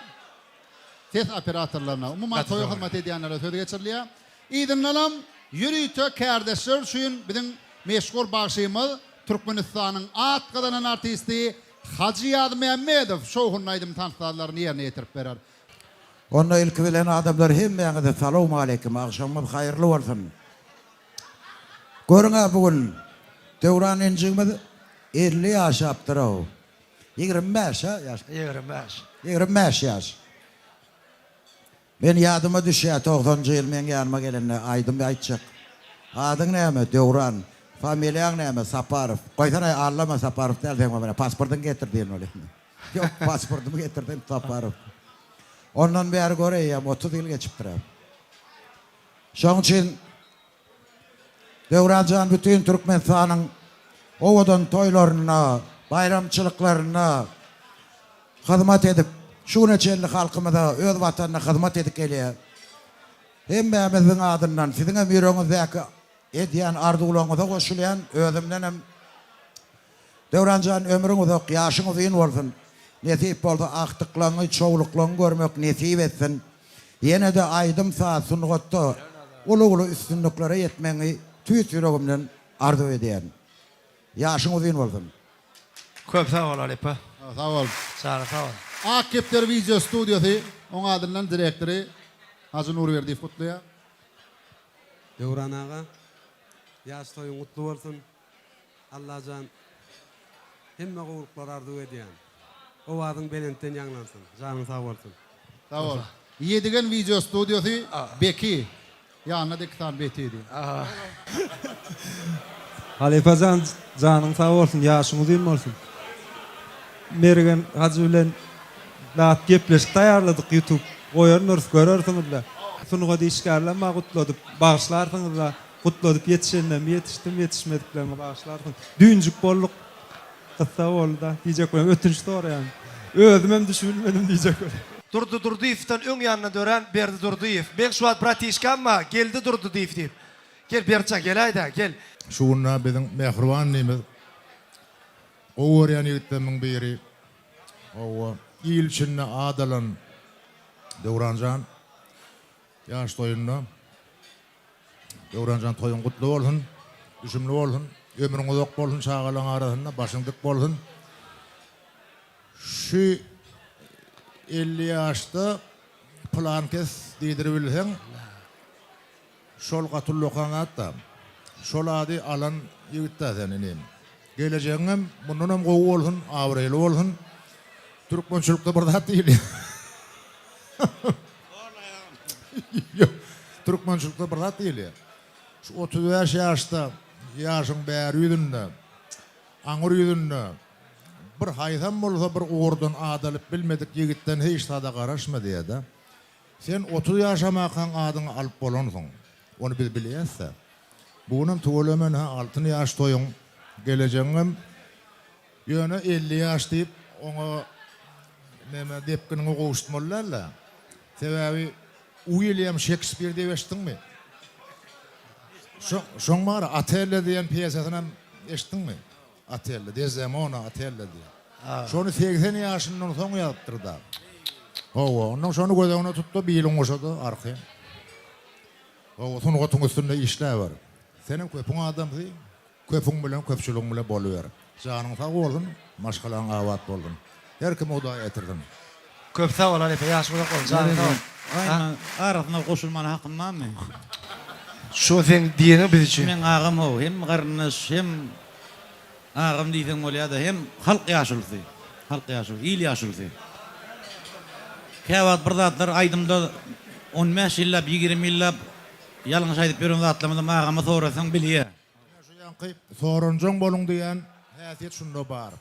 ses operatorlaryna, umuman toýa hyzmat edýänlere söz geçirilýär. Yzyndanam ýörite kärdeşler üçin biziň meşhur bagşymyz, Türkmenistanyň at gazanan artisti Hajy Ýazmämmedow şowhunly aýdym-tans sazlaryny ýerine ýetirip berer. Onda ilki bilen adamlar hemmäňize salowmaleýkim, agşamyňyz haýyrly bolsun. Görüň-ä bu gün Döwran injigimiz 50 ýaşapdyr-ow. 25 a ýaş? 25. 25 ýaş. Men ýadyma düşýär togsanjy ýyl meň ýanyma gelende aýdym aýtjak. Adyň näme? Döwran. Familiýaň näme? Saparow. Goýsana allama Saparow däl seň familiýaň. Pasportyňy getir diýen bolýan. Ýok, pasportymy getirdim Saparow. Ondan bäri gör eýýäm 30 ýyl geçipdir-ä. Şonuň üçin Döwran jan bütin Türkmenistanyň owadan toýlarynda, baýramçylyklarynda hyzmat edip, şu güne çenli halkymyza, öz Watanyna hyzmat edip gelýär. Hemmämiziň adyndan siziňem ýüregiňizdäki edýän arzuwlaryňyza goşulýan, özümdenem Döwran jan ömrüň uzak, ýaşyň uzyn bolsun. Nesip bolsa agtyklaňy, çowluklaňy görmek nesip etsin. Ýene-de aýdym-saz sungatda uly-uly üstünliklere ýetmegiňi tüýs ýüregimden arzuw edýärin. Ýaşyň uzyn bolsun. Köp sag bol halypa. Sag bol. Janyň sag bol. Ak kepderi wideo studiýasy oň adyndan direktory Hajy Nurberdiýew gutlaýar. Döwran aga ýaş toýuň gutly bolsun Allajan hemme gowulyklary arzuw edýän. Owazyň belentden ýaňlansyn. Janyň sag bolsun. Sag bol. Ýedigen wideo studiosy Beki. Ýanynda-da iki sany Beti diýip. Halypa jan janyň sag bolsun ýaşyň uzyn bolsun. Mergen hajy bilen zat gepleşik taýýarladyk youtube goýandyrys görersiňizle. Sungat işgärlem bar gutladyp bagyşlarsyňyzla gutladyp ýetişenlerimi ýetişdim ýetişmediklerimi bagyşlarsyň. Düýnjük bolduk Gyssa boldy-da, diýjek bolýan, ötünç soraýan. Özümem düşünmedim diýjek bolýan. Durdy Durdyýewden öň ýanynda dörän Berdi Durdyýew. Meň şu wagt bratişkam bar, Geldi Durdydyýew diýip. Gel Berdijan geläý-dä, gel. Şu günde biziň mähriban inimiz, gowy görýän ýigitlerimiň biri, hawa, il içinde at alan Döwranjan ýaş toýunda. Döwranjan toýuň gutly bolsun, düşümli bolsun, ömrüň uzak bolsun, çagalaň arasynda başyň dik bolsun. Şu 50 ýaşda pylankes diýdiribilseň, şol gaty ullakan zat-da. Şol ady alan ýigit-dä sen inim. Gelejegiňem mundanam gowy bolsun, abraýly bolsun. Türkmençilikde bir zat diýilýär. Ýok, türkmençilikde bir zat diýilýär. Şu 35 ýaşda, ýaşyň bäri ýüzünde, aňyr ýüzünde bir haýsam bolsa bir ugurdan adalyp bilmedik ýigitden hiç zada garaşma diýýär-de. Sen 30 ýaşamakaň adyňy alyp bolansyň. Ony biz bilýäs-de. Bu günem tüweleme ine altyn ýaş toýuň, gelejegiňem ýöne 50 ýaş diýip oňa neme depginiňi gowşutmaly däl-de. Sebäbi Uilýam Şekspir diýip eşitdiňmi? Şo şoň bar Otello diýen pýesasynam eşitdiňmi? Otello, Dezdemona Otello diýen. Şony 80 ýaşyndan soň ýazypdyr-da. Hawa, onnoň şony göz öňüne tut-da biliň goşa-da arkaýyn. Hawa, sungatyň üstünde işläber. Senem köpüň adamsy, köpüň bilen, köpçüligiň bilen boluber. Janyň sag bolsun, maşgalaň abat bolsun. Her kimi Hudaý getirsin. Köp sag bol halypa ýaşyň uzak bolsun janyň sag bolsun. Gaýyna arasyna goşulmana hakym barmy? Şu seň diýeniň biz üçin. Meň agam how, hem garyndaş, hem Agam diýseň bolýada hem halk ýaşulusy. Halk ýaşulusy, il ýaşulusy. Käwagt bir zatlar aýdymda on bäş ýyllap, 20 ýyllap ýalňyş aýdyp ýören zatlarymyzam agama sorasaň bilýä. Ine şu ýaňky soranjaň boluň diýen häsiýet şunda bar.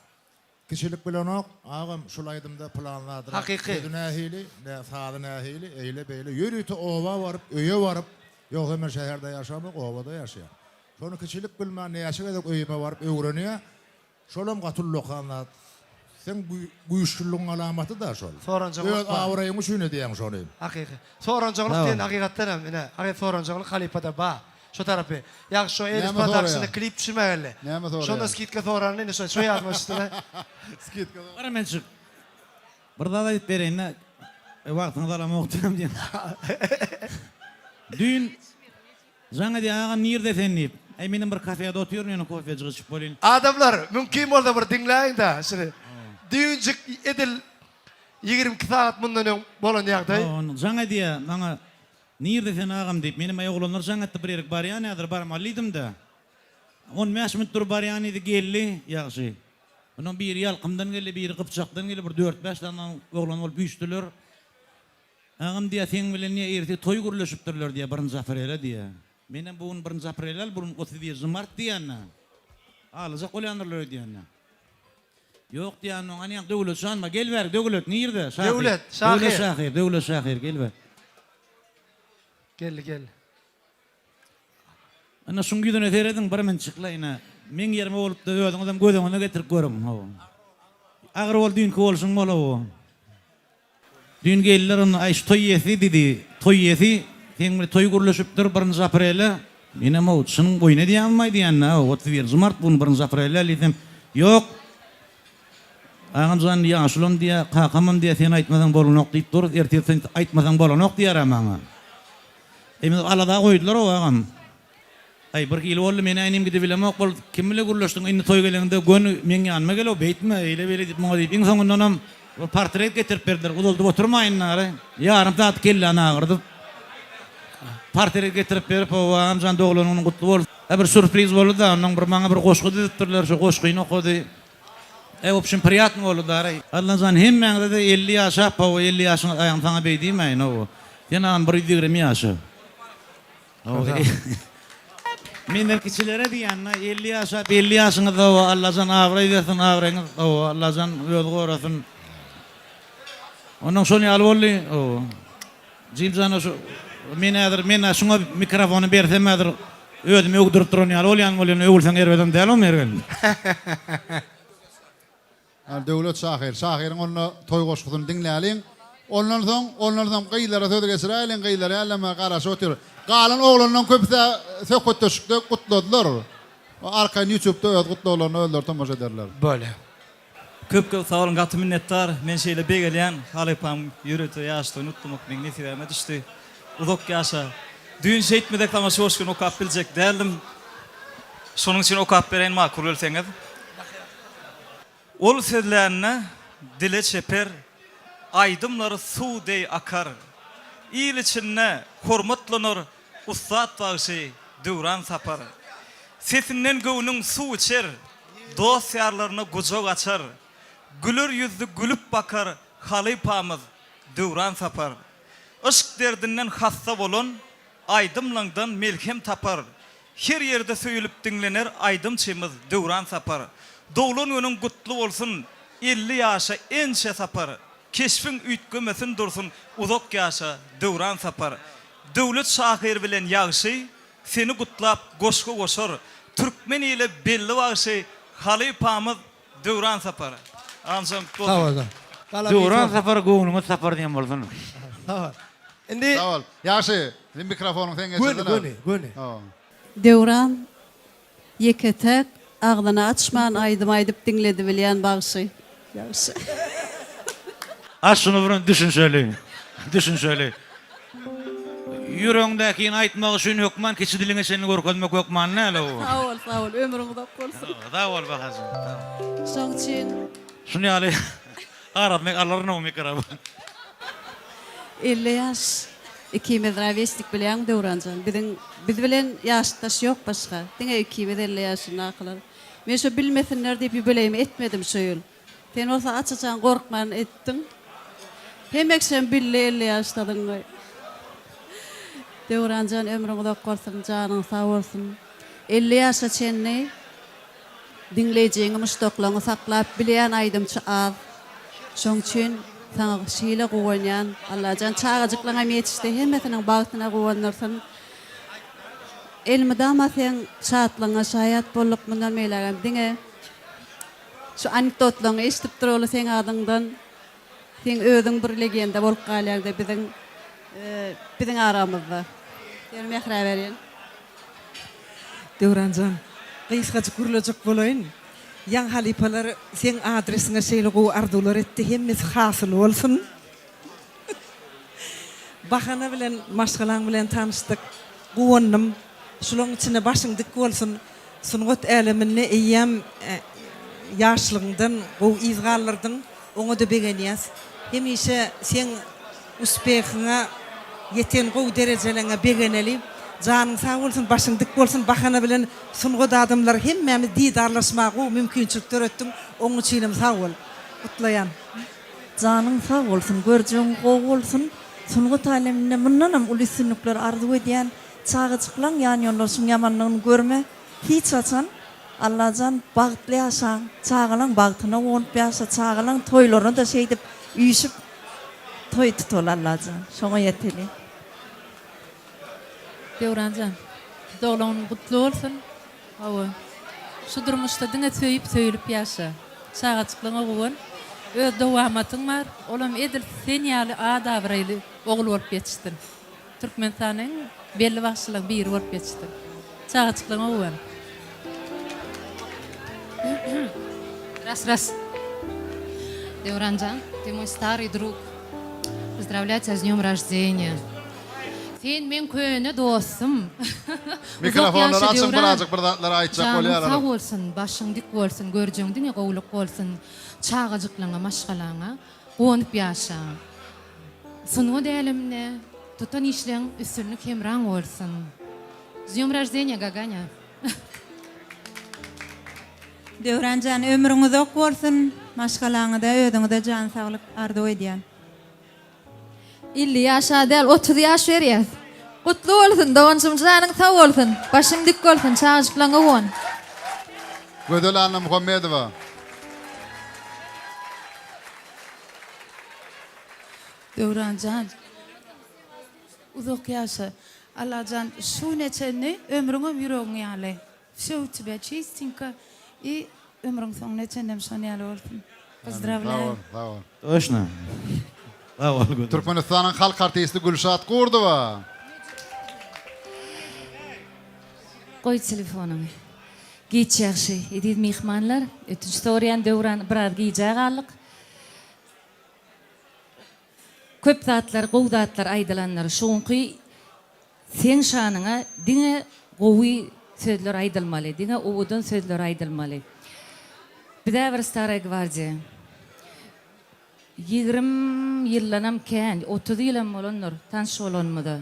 Kiçilik bilenok, agam şul aýdymda pylan zadrak Hakyky. sözi nähili, nä sazy nähili, eýle beýle ýörite oba baryp, öýe baryp, ýogsa men şäherde ýaşamok, obada ýaşaýan. Şony kiçilik bilmän näçe gezek öýüme baryp öwrenýä. Şolam gaty ullakan zat. Seň güýçlüligiň alamaty-da şol. Soranjaňlyk Öz bar. abraýyň üçin edýäň şony. Hakyky. Soranjaňlyk diýen hakykatdan hem ine, hakyky soranjaňlyk halypada ba. Şo tarapy. Ýagşy şo Elis Näme Productiona soraýaň? klip düşürmäge geldi. Näme soraýaň? Şonda skidka soranda ine şo şo ýadyma düşdi-de. Skidka sor. Bir menjik. Bir zat aýdyp bereýin-de, wagtyňyzy alamok diýen diýen. Düýn Jaň edýär, agam nirde sen diýip. Äý menem bir kafede otyryn ýöne kofejik içip bolýyn. Adamlar, mümkin bolsa bir diňläýiň-dä şuny. Düýnjik edil 22 sagat mundan öň bolan ýagdaý. Hawa, jaň edýär maňa, nirde sen agam diýip. Menem äý oglanlar jaň etdi bir ýerik barýan häzir barmaly diýdim-de. On bäş minut durup barýan diýdi, geldi, ýagşy. Ondan biri Ýalkymdan geldi, biri Gypjakdan geldi, bir dört-bäş sany oglan bolup üýşdüler. Agam diýýär, seň bilen diýýär, ertir toý gürleşipdirler diýýär, birinji aprele diýýär. Menem bu gün birinji aprel däl, bu gün 31-ji mart diýýän-dä. Aglajak bolýandyrlar öýdýän-dä. Ýok diýýän oňa, ýa Döwlet şanma, gel bäri, Döwlet nirde? Şahyr. Döwlet, şahyr. Döwlet şahyr, Döwlet şahyr, gel bäri. Geldi, geldi. Ine şuň ýüzüne serediň bir minçikle ine. Meň ýerime bolupda özüňizem göz öňüne getirip görüň. Hawa. Agyr bol düýnki bolşuň bol hawa. Düýn geldiler onda aý şu toý iýesi diýdi. Toý iýesi seň bilen toý gürleşipdir birinji aprele. Menem how çynyň oýun edýäňizmi diýende how 31-nji mart bu gün birinji aprel däl diýsem ýok Agamjan ýaşulam diýýär kakamam diýýär sen aýtmasaň bolanok diýip dur ertir sen aýtmasaň bolanok diýýär-ä maňa. Eý alada goýdular how agam. Aý, bir hili boldy, men-ä inim gidibilemok, bol, kim bile gürleşdiň, indi toý gelende göni meň ýanyma gel-ow, beýtme, eýle-beýle diýip, muňa diýip, iň soňundanam bir portret getirip berdiler, uzaldyp oturmaýyn nary, ýarym sagat kelläni agyrdyp, portret getirip berip, hawa, agam jan, doglan günüň gutly bolsun. Hä, bir sýurpriz boldy-da, onnoň bir maňa bir goşgy düzüpdirler, şo goşgyny okady. E wobşem priýatny boldy daraý. Allajan hemmäňizede 50 ýaşap hawa 50 ýaşyňyz aýaň saňa beý diýmäýin hawa. Sen agam 120 ýaşa. Hawa. Menden kiçilere diýýän-de 50 ýaşap 50 ýaşyňyzda hawa Allajan abraý bersin abraýyňyz hawa Allajan özi gorasyn. Onnoň şol ýaly boldy hawa. Jimjana şu men häzir men şuňa mikrofony bersem häzir özümi öwdürip duran ýaly bolýan bolýan öwülseň erbedem däl o Mergen. Hany Döwlet şahyr. Şahyryň onda toý goşgusyny diňläliň. Ondan soň, ondan soň gyzlara söz geçiräýeliň, gyzlar hälem garaşyp otyr. Galan oglanlaň köpüs-ä söhbetdeşlikde gutladylar. Arkaýyn ýutubda öz gutlaglaryna özleri tomaşa ederler. Bolýa. Köp köp sag boluň gaty minnetdar. Men şeýle begelýän halypam ýörite ýaş toýuny gutlamak meň nesibäme düşdi. Uzak ýaşa. Düýn şeýtmesek saňa şu goşgyny okap biljek däldim. Şonuň üçin okap bereýin makul bilseňiz. Ol sözlände dile çeper, aýdymlary suw deý akar. Il içinde hormatlanar ussat bagşy Döwran Sapar. Sesinden göwnüň suw içer, Dost-ýarlaryna gujak açar, Güler ýüzli gülüp bakar Halypamyz Döwran Sapar. Yşk derdinden hassa bolan Aýdymlaňdan melhem tapar. Her ýerde söýülip diňlener Aýdymçymyz Döwran Sapar. Doglan günüň gutly bolsun, 50 ýaşa ençe sapar. Keşbiň üýtgemesin dursun, Uzak ýaşa Döwran Sapar. Döwlet şahyr bilen Ýagşy Seni gutlap goşgy goşar Türkmen ile belli bagşy halypamyz Döwran Sapar. Agam Sag bol. Döwran Sapar göwnüňe tapar diýen bolsun. Sag bol. Indi Sag bol. Ýagşy, mikrofonyň sen geçirdin. Göni, göni, göni. Döwran Ýeke-täk agzyny açman aýdym aýdyp diňledibilýän bagşy. Ýagşy. A şuny bir düşünşeli. Düşünşeli. Ýüregiňdäkini aýtmak üçin hökman kiçi diliňe çenli görkezmek hökman däl-ow. Sag bol, sag bol, ömrüň uzak bolsun. Sag bol Baharjan, sag bol. Şoň üçin. Şuny ýaly arasyny alaryn-ow mikrofon. 50 ýaş ikimiz rawesnik bilýäňmi Döwranjan biziň biz bilen ýaşdaş ýok başga diňe ikimiz 50 ýaşyndakylar men şo bilmesinler diýip ýubileýimi etmedim şu ýyl sen bolsa aç-açan gorkman etdiň hemekşem bildi 50 ýaşdadygyňy Döwranjan ömrüň uzak bolsun janyň sag bolsun 50 ýaşa çenli Diňleýjiňi muşdaklaňy saklap bilýän aýdymçy az. Şoň üçin saňa şeýle guwanýan. Allajan çagajyklaňam ýetişdi hemmesiniň bagtyna guwandyrsyn. Elmydama seň şatlygyňa şaýat bolduk mundan beýlägem diňe şu anekdotlaňy eşidip duraly seň adyňdan. Seň özüň bir legenda bolup galýaňda biziň biziň aramyzda. Seni mährä berýän. Döwranjan, gysgajyk gürlejek bolaýyn. Ýaňy halypalar seň adresiňe şeýle gowy arzuwlar etdi, hemmesi hasyl bolsun. Bahana bilen maşgalaň bilen tanyşdyk. Guwandym. Şulaň içinde başyň dik bolsun. Sungat äleminde eýýäm ýaşlygyňdan gowy yz galdyrdyň. Oňa-da begenýäs. Hemişe seň uspehiňe, ýeten gowy derejeleňe begeneli. Janyň sag bolsun, başyň dik bolsun. Bahana bilen sungat adamlary hemmämiz didarlaşmaga gowy mümkinçilik döretdiň. Oň üçinem sag bol. Gutlaýan. Janyň sag bolsun, görjegiň gowy bolsun. Sungat äleminde mundanam uly üstünlikler arzuw edýän. Çagajyklaň ýanýoldaşyň ýamanlygyny görme hiç haçan Allajan bagtly ýaşaň çagalaň bagtyna guwanyp ýaşa çagalaň toýlaryna-da şeýdip üýşüp toý tutaly Allajan şoňa ýeteli. Döwranjan, doglan günüň gutly bolsun. Hawa. Şu durmuşda diňe söýüp söýülip ýaşa. Çagajyklaňa guwan. Öz dowamatyň bar. Olam edil sen ýaly at-abraýly ogul bolup ýetişsin. Türkmenistanyň iň belli bagşylaryň biri bolup ýetişdi. Çagajyklaryňa guwan. Ras ras. Döwranjan, ty moý stary drug. Pozdravlýaýu tebýa s dnýom roždeniýa. Sen meň köne dostum. Uzak Mikrofonlary ýaşa açyň Döwran. birazjyk bir zatlar aýtjak Janyň bolýarlar. sag bolsun, başyň dik bolsun, görjegiň diňe gowulyk bolsun. Çagajyklaňa, maşgalaňa guwanyp ýaşa. Sungat äleminde tutan işleň üstünlik hemraň bolsun. Z dnýom roždeniýa Gaganya. Döwran jan ömrüň uzak bolsun, maşgalaňyza özüňize jan saglyk arzuw edýän. 50 ýaşa däl 30 ýaş berýäs. Gutly bolsun doganjygym janyň sag bolsun başyň dik bolsun çagajyklaňa guwan. Gözel Annamuhammedowa. Döwranjan uzak ýaşa Allajan şu güne çenli ömrüňem ýüregiň ýaly wsё u тебя çistinko i ömrüň soňuna çenlem şon ýaly bolsun pozdrawlýaýu. Sag bol. Toşna. Sag bol Gözel. Türkmenistanyň halk artisti Gülşat Gurdowa. Goý telefonyňy. Giç ýagşy, eziz myhmanlar. Ötünç soraýan Döwran biraz gijä galdyk. Köp zatlar, gowy zatlar aýdylandyr. Şu günki seň şanyňa diňe gowy sözler aýdylmaly, diňe owadan sözler aýdylmaly. Bizä bir staraý gwardiýa. Ýigrim ýyldanam kän, 30 ýylam bolandyr tanyş bolanymyza.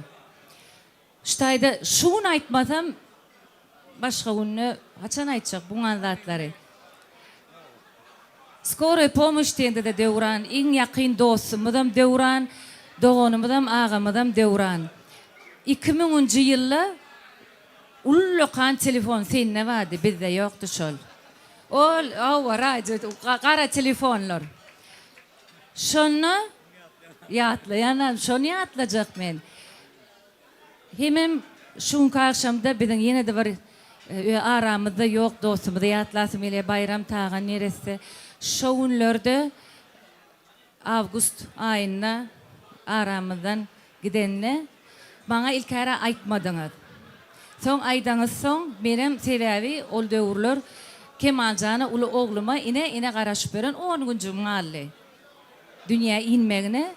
Şu taýda şu gün aýtmasam, başga günde haçan aýtjak buňan zatlary. Skoroý pomoş diýende-de Döwran, iň ýakyn dostumyzam Döwran, doganymyzam, agamyzam Döwran. Iki müňünji ýylda ullakan telefon sende bardy, bizde ýokdy şol. Ol, hawa, radio, gara telefonlar. Şonda ýatlaýanam, şony ýatlajak men. Hemem şu günki agşamda biziň ýene-de bir aramyzda ýok dostumyzy ýatlasym gelýär, Baýram Tagan neresse. Şo günlerde awgust aýynda aramyzdan gidende maňa ilkäre aýtmadyňyz. Soň aýdaňyzsoň menem sebäbi ol döwürler Kemaljana uly ogluma ine ine garaşyp ýören on günjügim galdy dünýä inmegine.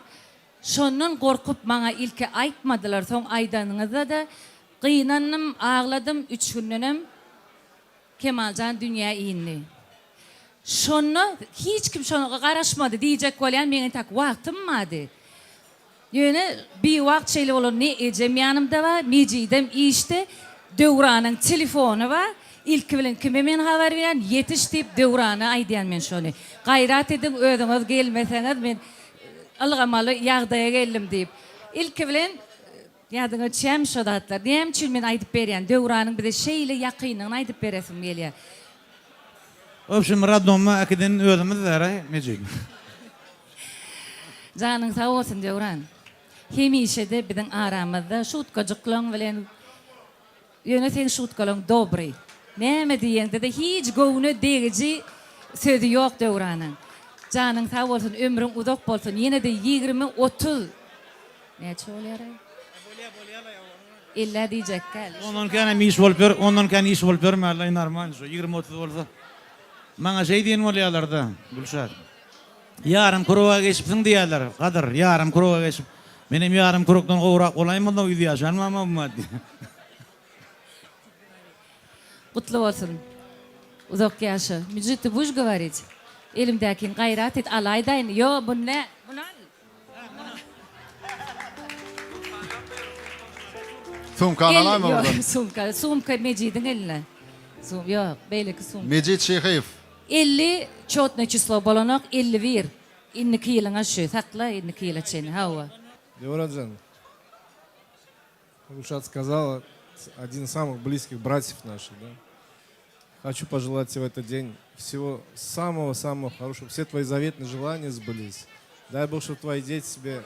Şondan gorkup maňa ilki aýtmadylar soň aýdanyňyzda-da gynandym agladym üç gündenem Kemaljan dünýä indi. Şonda hiç kim şoňa garaşmady diýjek bolýan meň entäk wagtym bardy. Ýöne biwagt şeýle bolan ne ejem ýanymda bar Mejidem işde Döwranyň telefony bar ilki bilen kime men habar berýän ýetiş diýip Döwrana aýdýan men şony gaýrat ediň özüňiz gelmeseňiz men ylgamaly ýagdaýa geldim diýip. Ilki bilen ýadyňa düşýärmi şo zatlar? Näme üçin men aýdyp berýän? Döwranyň bize şeýle ýakynlygyny aýdyp beresim gelýär. Wobşem radnoma äkiden özümiz däraý Mejit. Janyň sag bolsun Döwran. Hemişede biziň aramyzda şutkajyklaň bilen Ýöne seň şutkalaň dobry. Näme diýeňde-de hiç göwne degiji sözi ýok Döwranyň. Janyň sag bolsun, ömrüň uzak bolsun, ýene-de 20, 30, näçe bolýaraý? Ellä diýjekgäl. Ondan känem iş bolup ýör, ondan kän iş bolup ýörmänlaý normalny şo 20 30 bolsa. Maňa şeý diýen bolýalarda Gülşat. Ýarym kruga geçipsiň diýýärler, Gadyr, ýarym kruga geçip. Menem ýarym krugdan gowrak bolaýmyzda ýüz ýaşanmam-a bu maddy. Gutly bolsun. Uzak ýaşa. Müjit ty buş govorit. Elimdäkini gaýrat et alaýdaýyn. Ýo bu nä? Muny al. Sumkany alaýma buradan. Sumka, sumka Mejidiň eline. Sum, ýok, beýleki sumka. Mejit Şyhyýew. 50 çotnoý çislo bolanok 51 indiki ýylyňa şu sakla indiki ýyla çenli hawa. Döwranjan, Gülşat сказала, один из самых близких братьев наших, да? Хочу пожелать тебе в этот день всего самого-самого хорошего, все твои заветные желания сбылись. Дай Бог, чтобы твои дети тебе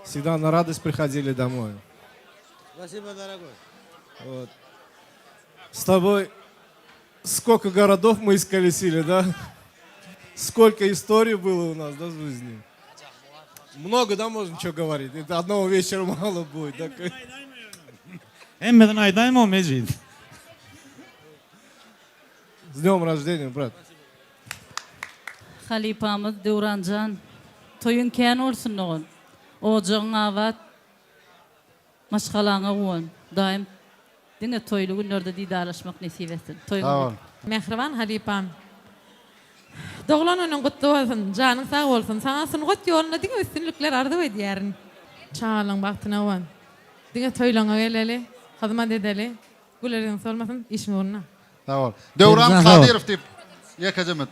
всегда на радость приходили домой. Спасибо, дорогой. Вот. С тобой сколько городов мы исколесили, да? Сколько историй было у нас, да, в жизни? Много, да, можно что говорить? Это одного вечера мало будет, да? Hemmesini aýdaýma Mejit. С днем рождения, брат. Halypamyz Döwranjan, toýuň kän bolsun dogan. Ojagyň abat, Maşgalaňa guwan. Hudaýym diňe toýly günlerde didarlaşmak nesip etsin. Toýuň Sag bol. Mähriban halypam. Doglan günüň gutly bolsun, janyň sag bolsun. Saňa sungat ýolunda diňe üstünlikler arzuw edýärin. Çagalaň bagtyna guwan. Diňe toýlaňa geleli, hyzmat edeli. Güler ýüzüň solmasyn, işiň ugruna. Sag bol. Döwran Kadyrow diýip. Ýekeje minut.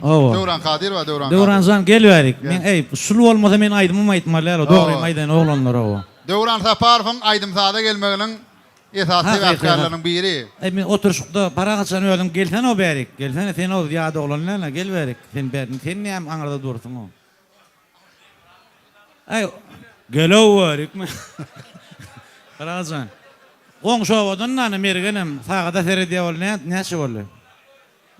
Hawa. Döwran Kadyr bar, Döwran Kadyr. Döwran jan gel bärik. Gel. Men eý, şul bolmasa men aýdymym aýtmaly däl, dogrymy aýdaýyn oglanlar hawa. Döwran Saparowyň aýdym-saza gelmeginiň esasy sebäpkärleriniň biri. Eý men oturyşykda parahatjan özüň gelsene-ow bärik. Gelsene sen-ow ýat oglan däl-ä, gel bärik. Sen bäri, sen näme aňyrda dursuň-ow. Eý, gel-ow bärik. Parahatjan. Goňşy obadan da Mergenem sagada seredýär ol näçe boldy?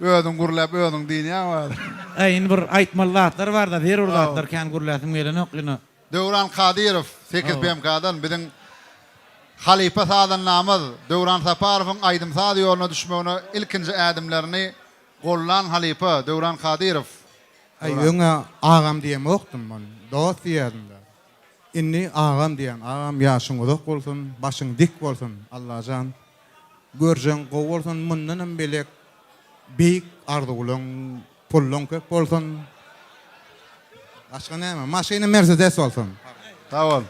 Özüň gürläp özüň dynýaň häzir. Äý indi bir aýtmaly zatlar barda zerur zatlar kän gürläsim gelenok ýöne. Döwran Kadyrow sekiz PMK-dan biziň halypa sazandamyz Döwran Saparowyň aýdym-saz ýoluna düşmegine ilkinji ädimlerini gollan halypa Döwran Kadyrow. Äý öňä agam diýemokdym men dost diýerdim-de. Indi agam diýýän agam ýaşyň uzak bolsun başyň dik bolsun Allajan görjeň gowy bolsun mundanam belek beýik arzuwlaň pullaň köp bolsun başga näme maşyny mersedes bolsun. Sag bol.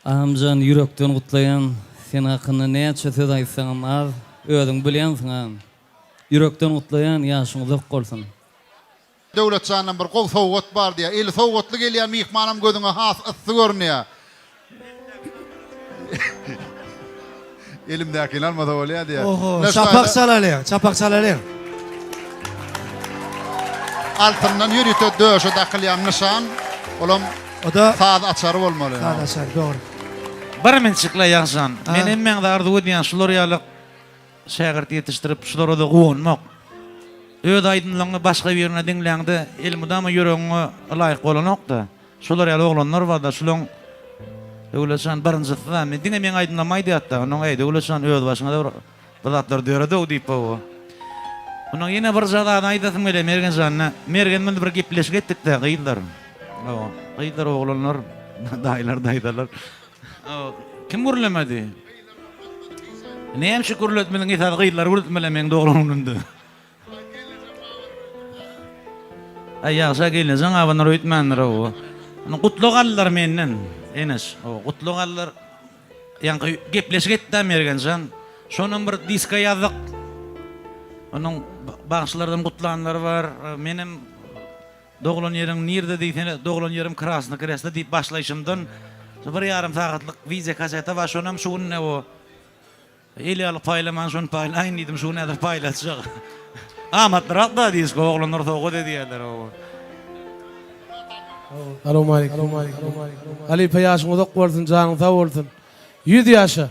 Agamjan ýürekden gutlaýan sen hakynda näçe söz aýtsaňam az özüň bilýänsiň agam ýürekden gutlaýan ýaşyň uzak bolsun. Döwletjandan bir gowy sowgat bar diýýär. Eli sowgatly gelýän myhmanam gözüňe has yssy görünýär. Elimdäkini almasa bolýar diýýär. Oho, çapak çalalyň, çapak çalalyň. Altyndan ýörite döşe dakylýan nyşan, olam saz açary bolmaly. Saz açary, dogry. Bir minçikle Ýagşan. Men hemmäňize arzuw edýän şular ýaly Şägirt ýetişdirip, şulara-da guwanmak. Öz aýdymlaryňy başga birine diňläňde, elmydama ýüregiňe ylaýyk bolanok-da. Şular ýaly oglanlar bar-da, şulaň Döwletjan birinjisi-da, men diňe meň aýdymlarymy aýdýardy-da. Onnoň, Eý, Döwletjan, öz başyňa-da bir bir zatlar döred-ow diýip, hawa. Onnoň ýene bir zady aýdasym gelýär Mergen jana. Mergen bilen bir gepleşik etdik-de, gyzlar. Hawa, gyzlar, oglanlar, daýylar, daýzalar. Hawa, kim gürlemedi? Näme üçin gürletmediň esasy gyzlary gürletmeli meň doglan günümde. Aý ýagşa gelnejeň abanar öýtmändir ow. Ony gutlag aldylar menden. Eneş, ow gutlag aldylar. Ýaňky gepleşik etdi Mergenjan. Şonam bir diska ýazdyk. Onuň bagşylardan gutlanlary bar. Menem Doglan ýeriň nirde diýsene, doglan ýerim Krasny Kreslo diýip başlaýşymdan şu bir ýarym sagatlyk wideo kaseta bar, şonam şu gün o el ýaly paýlaman şony paýlaýyn diýdim, şu gün häzir paýlatjak. Amatlyrak da disko oglanlar sowgat edýärler oba. Salowmaleýkim. Halypa ýaşyň uzak bolsun, janyň sag bolsun. Ýüz ýaşa.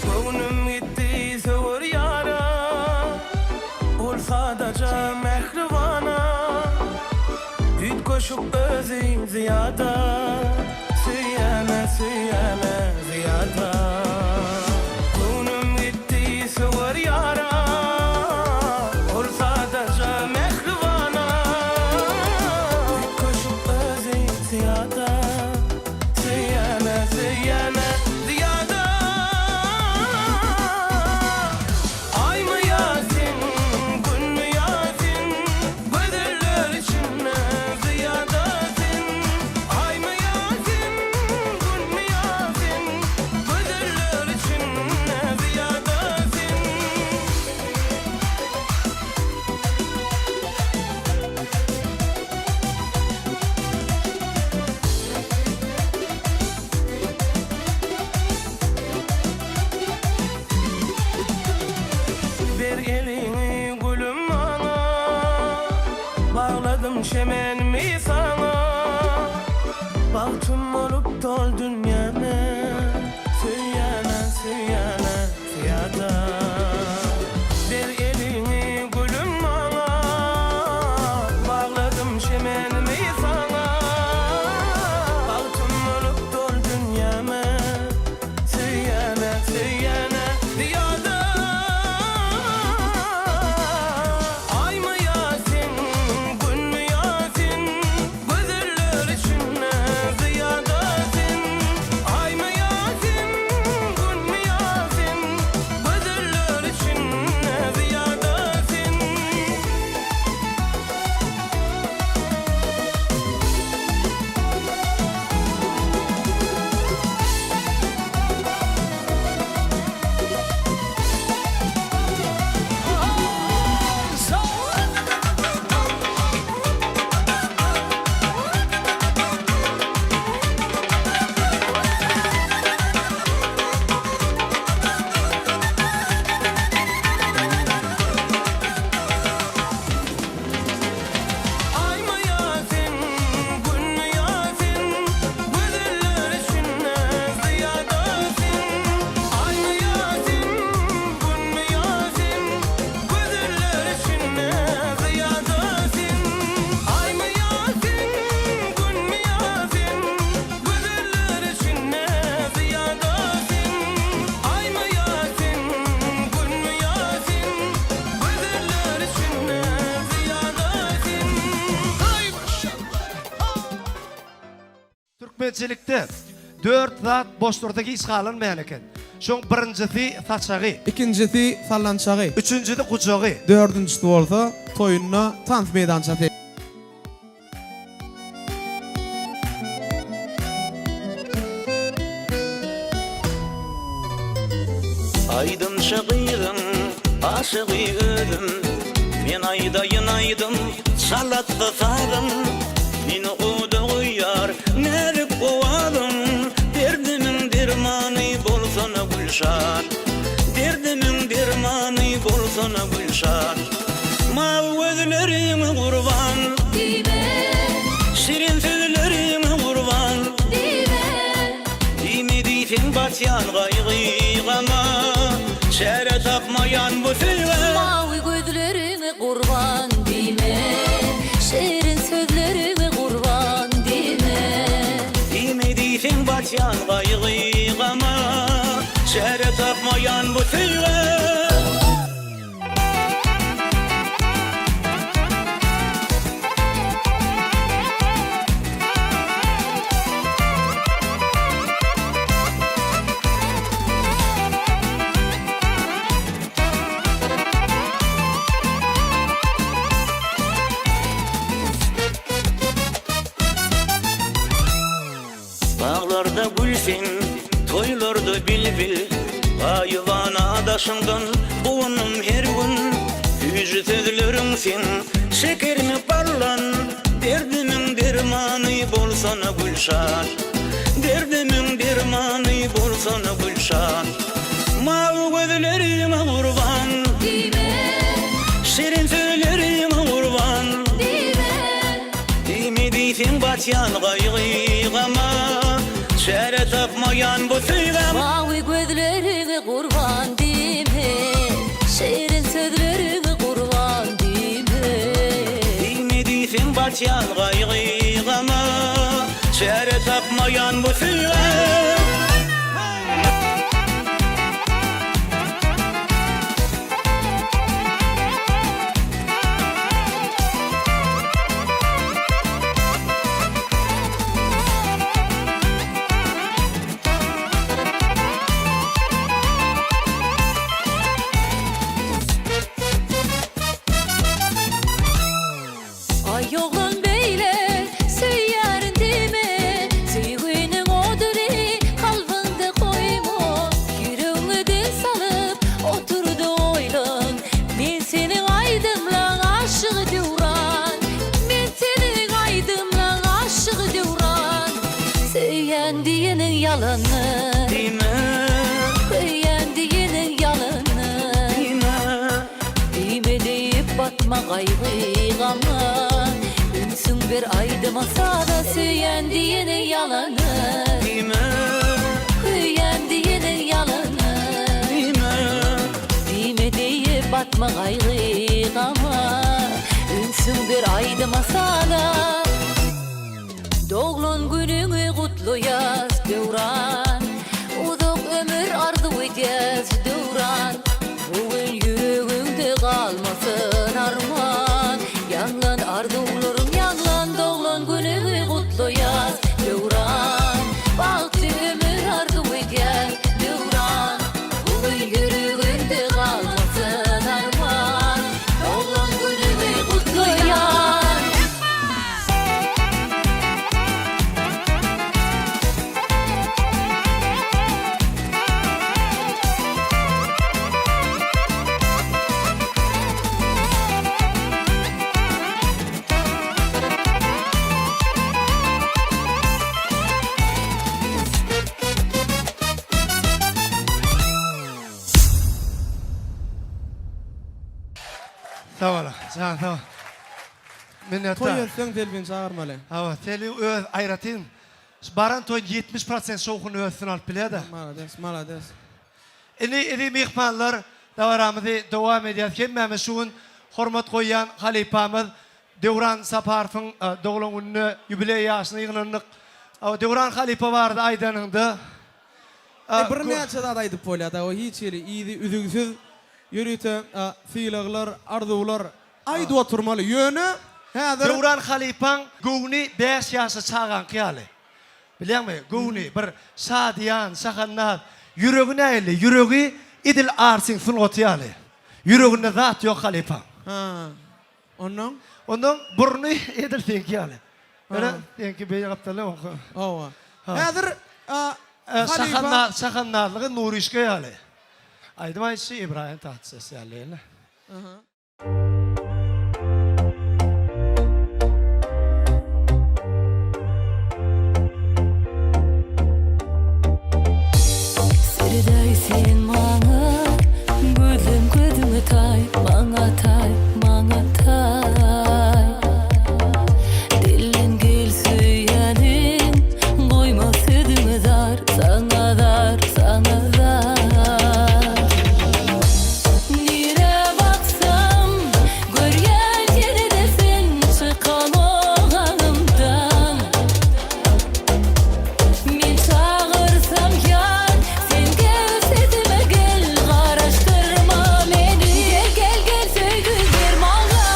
Göwnüm gitdi söwer ýara. Ol sadaja mähribana, Üýtgeşik özi zyýada, Söýýän-ä, söýýän-ä zyýada. Göwnüm gitdi söwer ýara, Ol sadaja mähribana, Üýtgeşik özi zyýada, Söýýän-ä, söýýän-ä zyýada. Aýmy ýa sen, Günmi ýa sen, Gözeller içinde zyýada sen. Aýmy ýa sen, Günmi ýa sen, Gözeller içinde zyýada sen. Ber eliňi gülüm maňa, Bagladym çemenimi saňa. Bagtym bolup dol dünýäme, Söýýäne, söýýäne zyýada. Ber eliňi gülüm maňa, Bagladym çemenimi saňa. Bagtym bolup dol dünýäme, Söýýäne, söýýäne zyýada. Aýmy ýa sen, Günmi ýa sen, Gözeller içinde. Türkmençilikde dört zat boş dursa hiç halanmaýan eken. Şoň birinjisi saçagy. Ikinjisi sallançagy. Üçünjisi gujagy. Dördünjisi bolsa toýunda tans meýdançasy. Aýdymçy gyzyň aşygy özüm Men aýdaýyn aýdym çalatsa sazym Meni oda goýýar näzik owazyň Derdimiň dermany bolsana Gülşat Derdimiň dermany bolsana Gülşat Mawy gözleriňe gurban. Diýme. Şirin sözleriňe gurban. Diýme. Diýme diýseň batýan gaýgy-gama. Çäre tapmaýan bu söýgä. Mawy gözleriňe gurban. Diýme. Şirin sözleriňe gurban. Diýme. Diýme diýseň batýan gaýgy-gama. Çäre tapmaýan bu söýgä. Baglarda gül sen, toýlarda bilbil, Gaýybana daşyňdan guwandym her gün. Süýji sözleriň seň şekerimi ballan, Derdimiň dermany bolsana Gülşat. Derdimiň dermany bolsana Gülşat. Mawy gözleriňe gurban. Diýme. Şirin sözleriňe gurban. Diýme. Diýme diýseň batýan gaýgy-gama, Çäre tapmaýan bu söýgä. Mawy gözleriňe gurban diýme, Şirin sözleriňe gurban diýme. Diýme diýseň batýan gaýgy-gama, Çäre tapmaýan bu söýgä. Aý oglan beýle söýýärin diýme, Söýginiň oduny kalbyňda goýma, Ýüregiňe dil salyp otur-da oýlan, Men seniň aýdymlaň aşygy Döwran, Men seniň aýdymlaň aşygy Döwran. Söýýän diýeniň ýalany. Diýme. Söýýän diýeniň ýalany. Diýme. Diýme diýip batma gaýgy-gama, Ünsüň ber aýdyma saza Söýýän diýeniň ýalany. Diýme. Söýýän diýeniň ýalany. Diýme. Diýme diýip batma gaýgy-gama, Ünsüň ber aýdyma saza. Doglan günüňi gutlaýas Döwran Uzak ömür arzuw edýäs Döwran Bu gün ýüregiňde galmasyn arman Ýaňlan arzuwlaryň ýaňlan Doglan günüňi gutlaýas Döwran Bagtly ömür arzuw edýäs Döwran Bu gün ýüregiňde galmasyn arman Doglan günüňi gutlaýas. Sag bol, jan sag bol. Minnetdar. Toý etseň Selbini çagyrmaly. Hawa, Selbi öz aýratyn şu baran toýuň 70 prosent şowhunyny öz üstüne alyp bilýär-de. Malades, malades. Indi eziz myhmanlar dabaramyzy dowam edýäs. Hemmämiz şu gün hormat goýýan halypamyz Döwran Saparowyň doglan gününe, ýubileý ýaşyna ýygnandyk. Hawa, Döwran halypa barada aýdanyňda, Birnäçe zat aýdyp bolýar-da, o hiç hili yzy üzügsiz ýörite sylaglar, arzuwlar Aýdyp oturmaly. Ýöne häzir. Döwran halypaň göwni bäş ýaşly çagaňky ýaly. Bilýäňmi, göwni bir şadyýan, şahandaz. Ýüregi nähili? Ýüregi edil Arsiň sungaty ýaly. Ýüreginde zat ýok halypaň. Ha. Onnoň? Onnoň burny edil seňki ýaly. Ýöne seňki beýle gapdalda oňky. Hawa. Häzir halypa. Şahandazlygy Nuryşka ýaly. Aýdym aýdyşy Ybraýym Tatlyses ýaly. Seredäý sen maňa, gözlem gözüňe taý, maňa taý, maňa taý. Dilden gel söýýänim, goýma sözüňe zar, saňa zar, saňa zar. Nirä baksam, görýän ýene-de sen çykamok aňymdan. Men çagyrsam ýar, sen gel sesime gel, garaşdyrma meni. Gel gel gel söýgi ber maňa,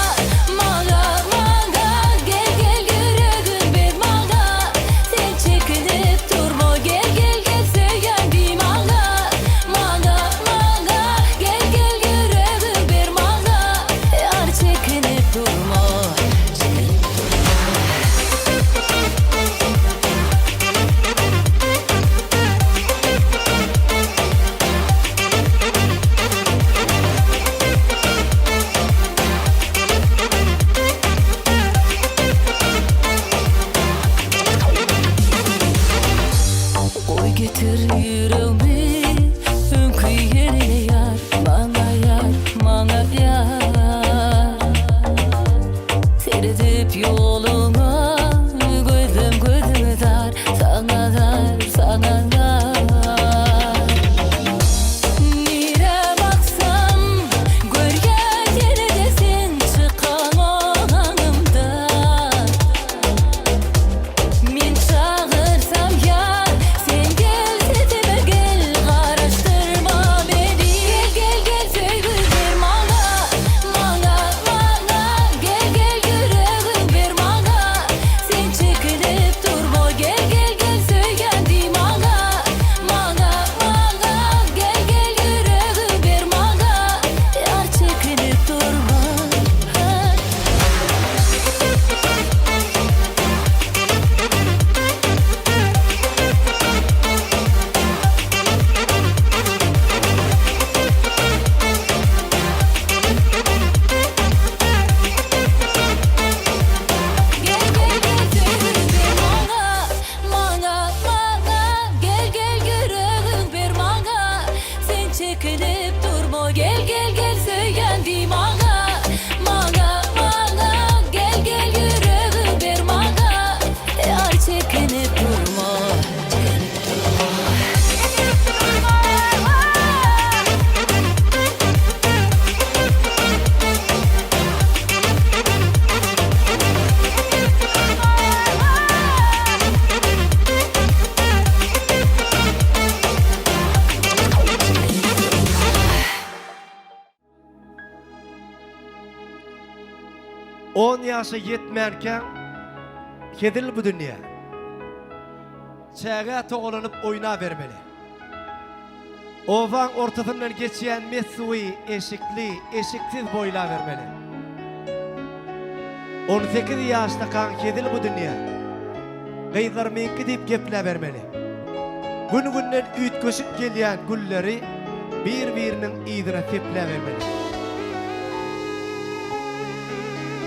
maňa maňa gel gel ýüregim ber maňa, sen çekinip durma gel gel gel söýýän diý maňa, maňa maňa gel gel ýüregim ber maňa, ýar çekinip durma, çekinip durma. Goý getir ýüregmi öňki ýerine ýar, maňa ýar, maňa ýar. Seredip ýoluňa, gözüm gözüňe zar, saňa zar, saňa zar. Nirä baksam, görýän ýene-de sen çykamok aňymdan. Men çagyrsam ýar, sen gel sesime gel, garaşdyrma meni. Gel gel gel söýgi ber maňa, maňa maňa gel gel ýüregiň ber maňa. Sen çekinip durma gel gel gel söýýän diý maňa, maňa maňa gel gel ýüregiň ber maňa. Ýar çekinip durma. Gel gel gel söýgüň ber maňa, maňa, maňa Gel gel ýüregiň ber maňa Sen çekinip durma gel gel gel söýýän diý maňa, maňa, maňa Gel gel ýüregiň ber maňa Ýar çekinip durma, çekinip durma. On ýaşa ýetmänkäň hezil bu dünýä. Çägä togalanyp oýnabermeli. Obaň ortasyndan geçýän mes suwy eşikli, eşiksiz boýlabermeli. On sekiz ýaşdakaň hezil bu dünýä. Gyzlar meňki diýip gepläbermeli. Gün-günden üýtgeşik gelýän gülleri bir-biriniň yzyna sepläbermeli.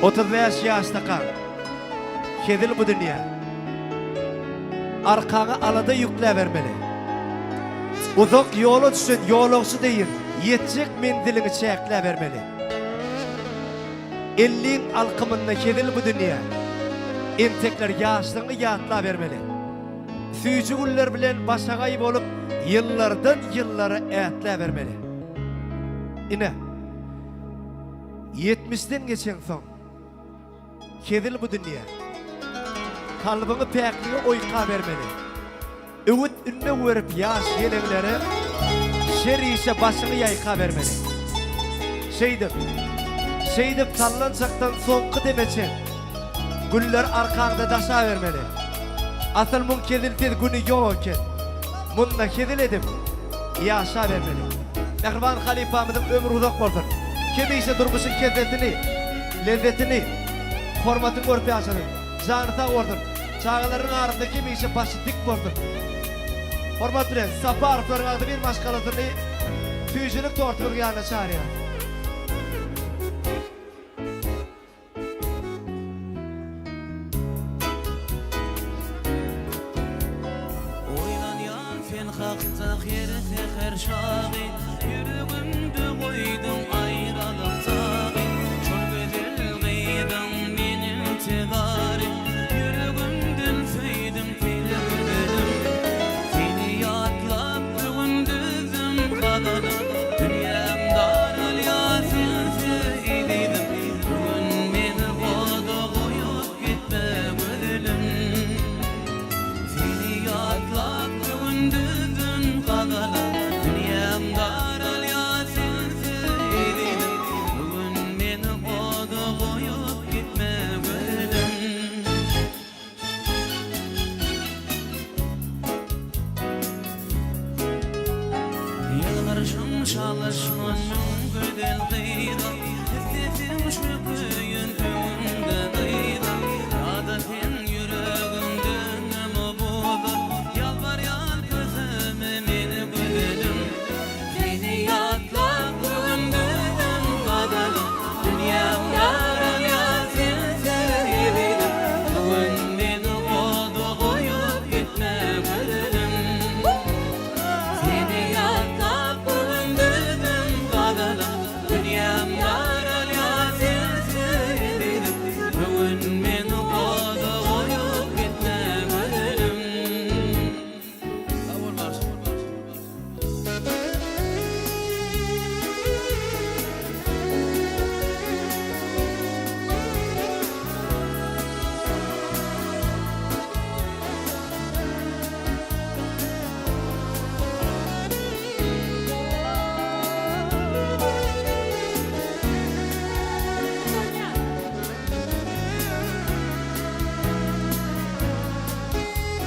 35 ýaşdakaň hezil bu dünýä. Arkaňa alada ýükläbermeli. Uzak ýola düşen ýolagçy deýin ýetjek menziliňi çäkläbermeli. Elliň alkymynda hezil bu dünýä. Entekler ýaşlygyňy ýatlabermeli. Süýji güller bilen başagaý bolup ýyllardan ýyllara ätläbermeli. Ine, ýetmişden geçeňsoň, hezil bu dünýä. Kalbyňy päklige oýkabermeli. Öwüt-ündew berip ýaş ýeleňlere, Şer işe başyňy ýaýkabermeli. Şeýdip, şeýdip sallançakdan soňky deme çen, Güller arkaňda daşabermeli. Asyl muň hezilsiz güni ýok eken. Munda hezil edip ýaşabermeli. Mähriban halypamyzyň ömri uzak bolsun. Hemişe durmuşyň hezzetini, lezzetini, hormatyny görüp ýaşasyn. Jany sag bolsun. Çagalarynyň arasynda hemişe başy dik bolsun. Hormat bilen Saparowlaryň agzybir maşgalasyny süýjülik tortumyzyň ýanyna çagyrýarys. Oýlanýan sen hakda her säher çagy, Ýüregimde goýduň aýralyk dagy. Şol gözel gyzyň men intizary, Ýüregimden söýdüm seni gözelim. Seni ýatlap bu gündizim gazaly, Dünýäm daralýar sensiz ezizim. Bu gün meni oda goýup gitme gözelim. Seni ýatlap bu gündizim gazaly, Dünýäm daralýar sensiz ezizim. Bu gün meni oda goýup gitme gözelim. Ýylgyrşyň çalyşmanyň gözel gyza, Isleseň çökeýin öňüňde dyza. Ýa-da sen ýüregiňde näme boza, Ýalbarýan köseme meni gözelim. Seni ýatlap bu gündizim gazaly, Dünýäm daralýar sensiz ezizim Bu gün meni oda goýup gitme gözelim Seni ýatlap bu gündizim gazalym Dünýäm daralýar sensiz ezizim Bu gün meni oda goýup gitme gözelim Sag bol bagşy.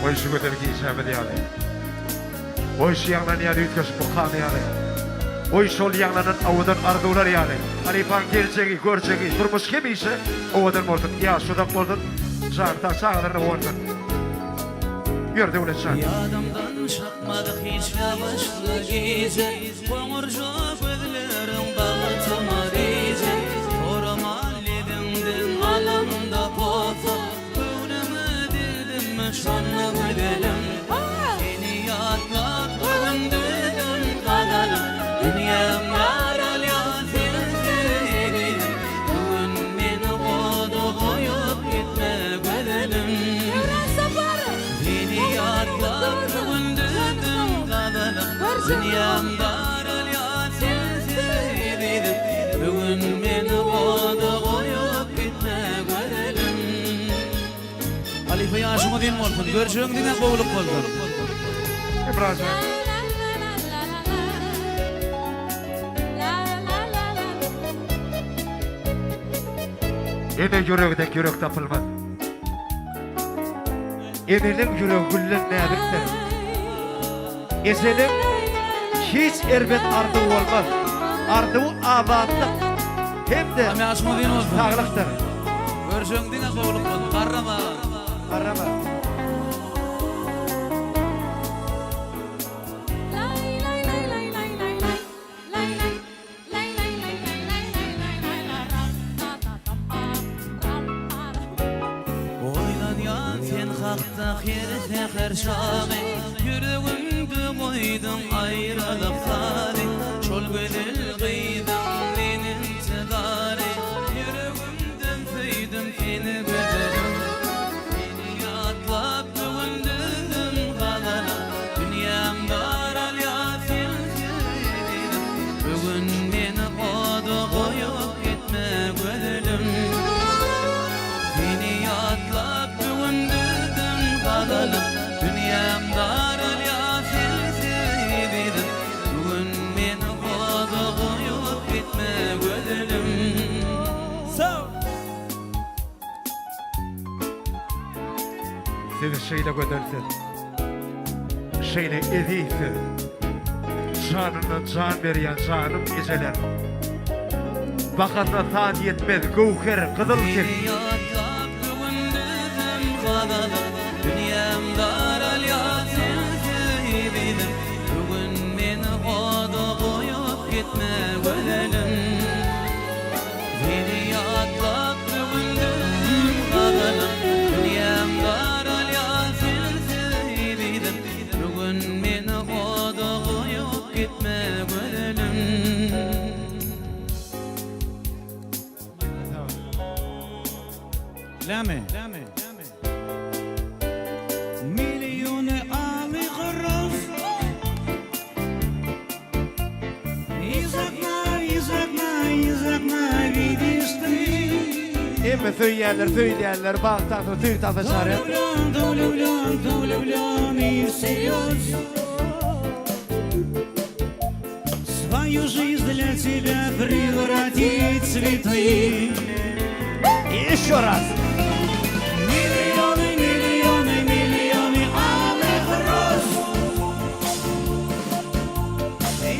Goý şu gözel gijämiz ýaly. Goý şu ýaňlanýan üýtgeşik mukam ýaly. Goý şol ýaňlanan owadan arzuwlar ýaly. Halypaň geljegi, görjegi, durmuşy hemişe owadan bolsun, ýaşy uzak bolsun, jany sag, çagalaryna guwansyn. Ýör Döwletjan. Ýadymdan çykmady hiç ýagyşly gije, Goňurja gözleriň bagtyma bije, Soraman lebiňden alamda posa, Göwnüme degdimmi şonda gözelim. Seni ýatlap gündizim gazaly, Dünýäm daralýar sensiz ezizim. Bu gün meni oda goýup gitme gözelim. Seni ýatlap gündizim gazaly, Dünýäm daralýar sensiz ezizim. Bu gün meni oda goýup gitme gözelim. Halypa ýaşyň uzyn bolsun, görjegiň diňe gowulyk bolsun. Emrajan. Ene ýüregi dek ýürek tapylmaz. Eneliň ýüregi gülden näzikdir. Ejeliň hiç erbet arzuwy bolmaz. Arzuwy abatlyk hem-de saglykdyr. Görjegiň diňe gowulyk bolsun. Garrama. Garrama. Oýlanýan sen hakda her säher çagy, Ýüregimde goýduň aýralyk sary. Şol gözel gyzyň men intizary, Ýüregimden söýdüm seni gözelim. Seni ýatlap bu gündizim gazala, Dünýäm daralýar sensiz ezizim. Bu gün meni oda goýup gitme gözelim. Seni ýatlap bu gündizim gazalym, Dünýäm daralýar sensiz ezizim. Bu gün. Siz şeýle gözelsiz, şeýle ezizsiz. Janyndan jan berýän janym ejeler. Bahasyna san ýetmez göwher gyzyl siz. Seni ýatlap bu gündizim gazalyp, Dünýäm daralýar sensiz ezizim. Bu gün meni oda goýup gitme gözelim. Seni ýatlap bu gündizim gazalyp, Dünýäm daralýar sensiz ezizim. Bu gün meni oda goýup gitme gözelim. Lämi? Milliony alych roz Iz okna, iz okna, iz okna vidiš ty Hemme söýýänler, söýülýänler bagt tapsa, söýgi tapsa çarýar. To влюблен, то влюблен и всерьез Свою жизнь для тебя превратить в цветы Еще раз. Миллионы, миллионы, миллионы алых роз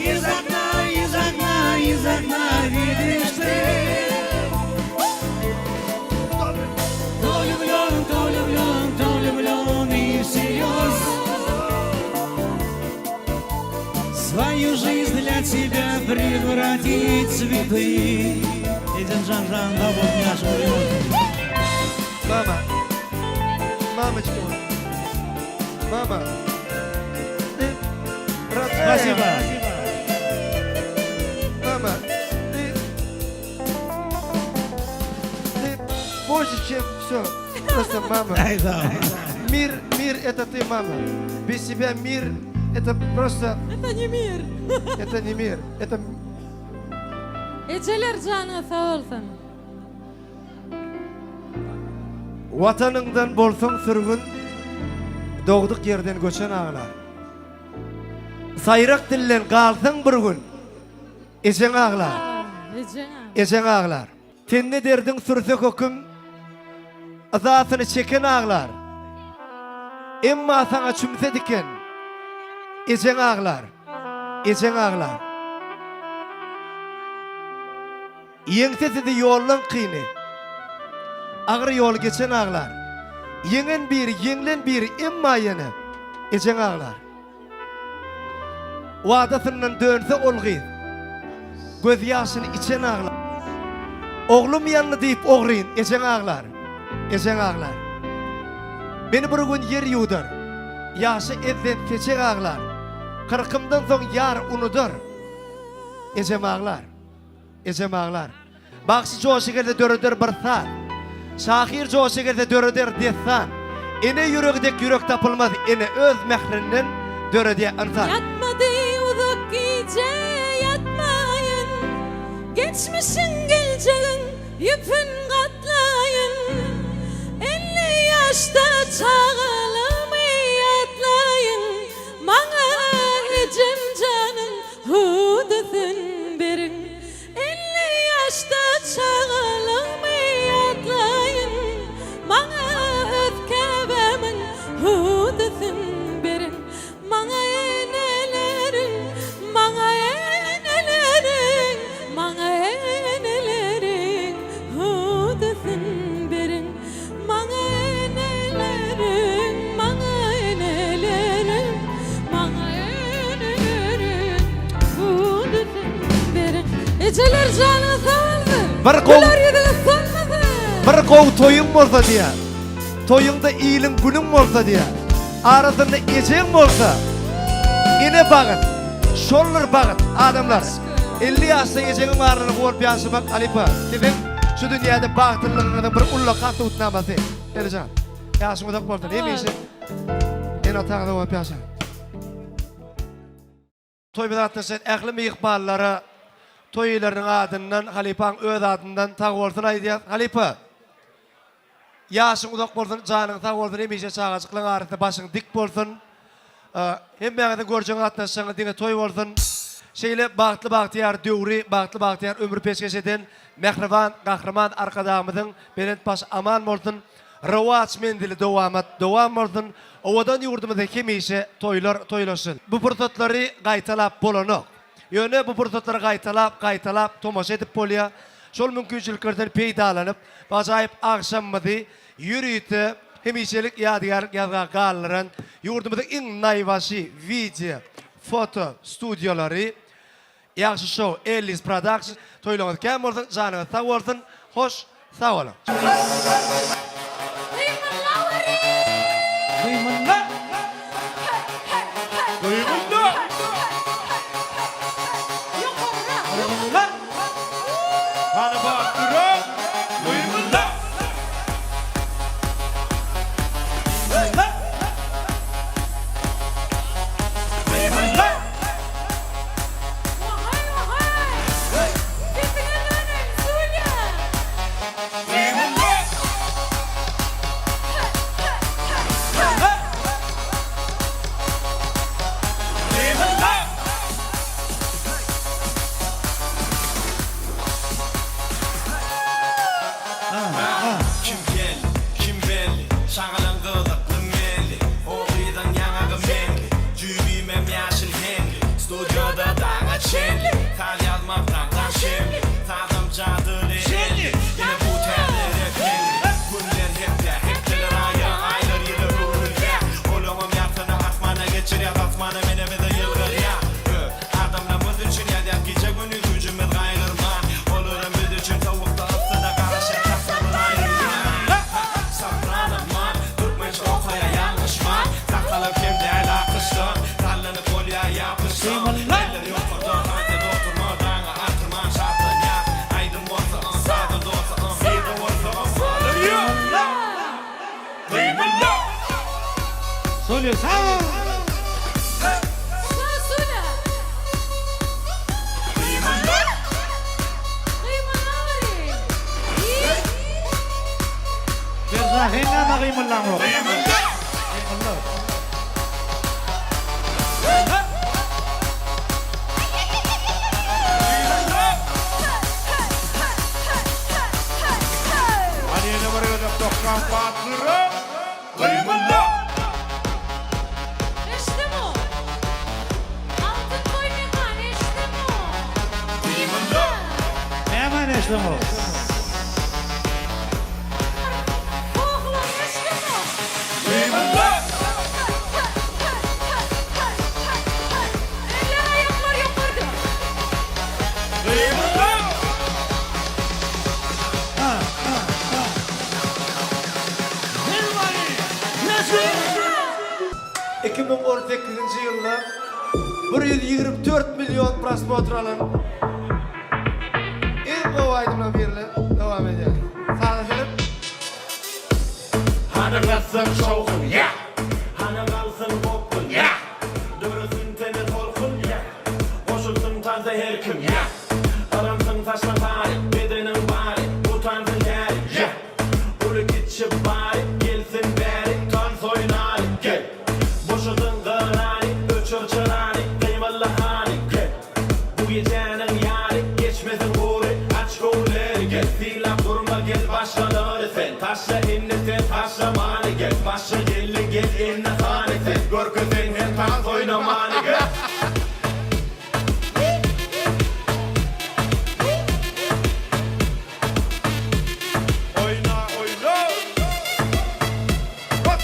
Из окна, из окна, из окна видишь ты То влюблен, то влюблен, то влюблен и всерьез Свою жизнь для тебя превратить в цветы Ejem jan jan sag bolsun ýaşyň uzyn bolsun. Mama. Мамочка моя. Мама. Ты родная. Спасибо. Мама, ты... Ты больше, чем все. Просто мама. Aý sag bol. Мир, мир это ты, мама. Без тебя мир это просто... Это не мир. Это не мир. Это Ejeler janyňyz sag bolsun. Watanyňdan bolsaň sürgün, Dogduk ýerden göçen aglar. Saýrak dilden galsaň bir gün, Ejeň aglar. Ejeň aglar. Ejeň aglar. Tende derdiň sürse höküm, Yzasyny çeken aglar. Emma saňa çümse diken, Ejeň aglar. Ejeň aglar. Ýeňse sizi ýollaň kyny. Agyr ýoly geçen aglar. Ýeňen biri, ýeňlen biri, emma ýene ejeň aglar. Wadasyndan dönse ol gyz, Gözýaşyny içen aglar. Oglum ýandy diýip ogryn, ejeň aglar. Ejeň aglar. Meni bir gün ýer ýuwdar. Ýaşa ezzen seçek aglar. Kyrkymdan soň ýar unudar. Ejem aglar. Ejem aglar. Bagşy joşa gelse döreder bir saz. Şahyr joşa gelse döreder dessan. Ene ýüregi dek ýürek tapylmaz, ene öz mährinden döredýär ynsan. Ýatmady uzak gije ýatmaýyn Geçmişiň geljegiň ýüpün gatlaýyn 50 ýaşda çagalygymy ýatlaýyn Maňa ejem janyň hüwdüsin beriň 50 ýaşda çagalygymy ýatlaýyn Maňa öz käbämiň hüwdüsin beriň Maňa eneleriň, maňa eneleriň, maňa eneleriň hüwdüsin beriň Maňa eneleriň, maňa eneleriň, maňa eneleriň hüwdüsin beriň Ejeler janyňyz sag bolsun! Bir gowy Güler ýüzüňiz solmasyn! Bir gowy toýuň bolsa diýýär. Toýuňda iliň günüň bolsa diýýär. Arasynda ejeň bolsa, ene bagyt, şoldur bagyt, adamlar. 50 ýaşda ejeňiň barlygyny guwanyp ýaşamak halypa, siziň şu dünýäde bagtlylygyňyzyň bir ullakan subutnamasy. Enejan, ýaşyň uzak bolsun, hemişe ene-ataňyza guwanyp ýaşaň. Toýumyza gatnaşan ähli myhmanlara toý eýeleriniň adyndan, halypaň öz adyndan sag bolsun aýdýas. Halypa, ýaşyň uzak bolsun, janyň sag bolsun, hemişe çagajyklaryň arasynda başyň dik bolsun. Hemmäňiziň görjegiň gatnaşjagyňyz diňe toý bolsun. Şeýle bagtly bagtyýar döwri, bagtly bagtyýar ömri peşgeş eden mähriban Gahryman Arkadagymyzyň belent başy aman bolsun. Rowaç menzili dowamat dowam bolsun. Owadan ýurdumyzda hemişe toýlar toýlaşsyn. Bu pursatlary gaýtalap bolanok. Ýöne bu pursatlary gaýtalap, gaýtalap tomaşa edip bolýar. Şol mümkinçiliklerden peýdalanyp, bu ajaýyp agşamymyzy ýörite hemişelik ýadygärlik ýazga galdyran ýurdumyzyň iň naýbaşy wideo, foto studiýalary Ýagşy şow Ellis Production toýlaryňyz kän bolsun janyňyz sag bolsun hoş sag boluň. Gymylla! Gymylla! Gymylla! Hany batdyra! Gymylla! Gymylla! Gymylla! Kim geldi, kim belli, Şagalaň gyzykly melli, O gyzyň ýaňagy meňli, Jübimem ýaşyl heňli, Studiýada daňa çenli, Saz ýazmak daňdan şemli, Sazam jadyly elli, Ine bu täze rep heňli. Günler hepdä, hepdeler aýa, Aýlar ýyla öwrülýä. Olaňam ýarsyny asmana geçirýäs, Asmanam ene bize ýylgyrýa. Öz adamlarymyz üçin ýazýas gije-gündiz güýjümiz gaýgyrman. Olaram biz üçin sowukda, yssyda garaşýar sahnamyz aýrylman. Soprano man, türkmençe okaýa ýalňyşman. Sakalam kem däl akyşdan, sallanyp bolýa ýapyşsaň. Eller ýokarda, tans oturma, daňy atyrman şatlanýas. Aýdym bolsa, sazam bolsa, nirde bolsagam galarýa. Gymylla! Solýa sag! Berza sen näme gymyllaňok? Gymylla. Hany ýene bir gezek 90 batlyra gymylla! Eşdemo. Altyn toý mekany eşdemo. Gymylla! Nämäni eşdeňok? Gohlar eşdemo. Gymylla! Eller aýaklar ýokarda. Gymylla! 2018-nji ýylda 124 million prosmotr alan iň gowy aýdymlaryň birine dowam edýär. Saza seret. Hany gaçsyn şowhun, ýa! Hany galsyn gopgun, ýa! Döresin tende tolkun, ýa! Goşulsyn tansa her kim, ýa! Yrymsyň saçlaň sary, bedeniň bary, utansyn käri, ýa! Uly kiçi bary, gelsin bäri, tans oýnaly, gel! Boşadyň gyrany, öçür çyrany, gymylla hany, gel! Bu gijäniň ýary, geçmesin gury, aç göwünleri, gel! Sylap durma, gel başgalary sen, taşla indi sen taşlamany, gel! Başa geldi, gel indi hany sen, görkez sen hem tans oýnamany, gel! Oýna oýna! Hop!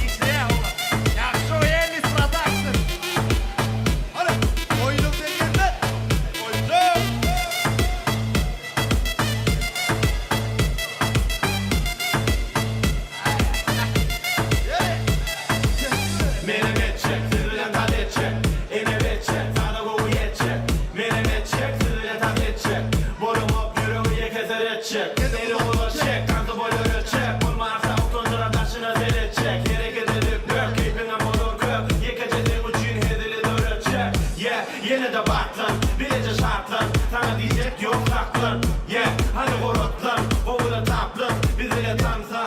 Işleýär olar. Ýagşy Ellis Production. Hany, oýnuň degende. Oýna! Menem etjek, siz bilen tans etjek Enem etjek, sana gowy ýetjek Menem etjek, siz bilen tans etjek Bolamok ýüregi ýeke seretjek Eli gola çek, tansy boý öretjek Bolmarsa utanjyrap daşyna seretjek Hereket edip gör, keýpiňem bolar kök Ýekeje seň üçin hezili döretjek Yeah, ýene-de batlan, bileje şatlan Saňa diýjek ýok saklan, yeah, hany goratlan Gowuda taplan, biz bile tansa.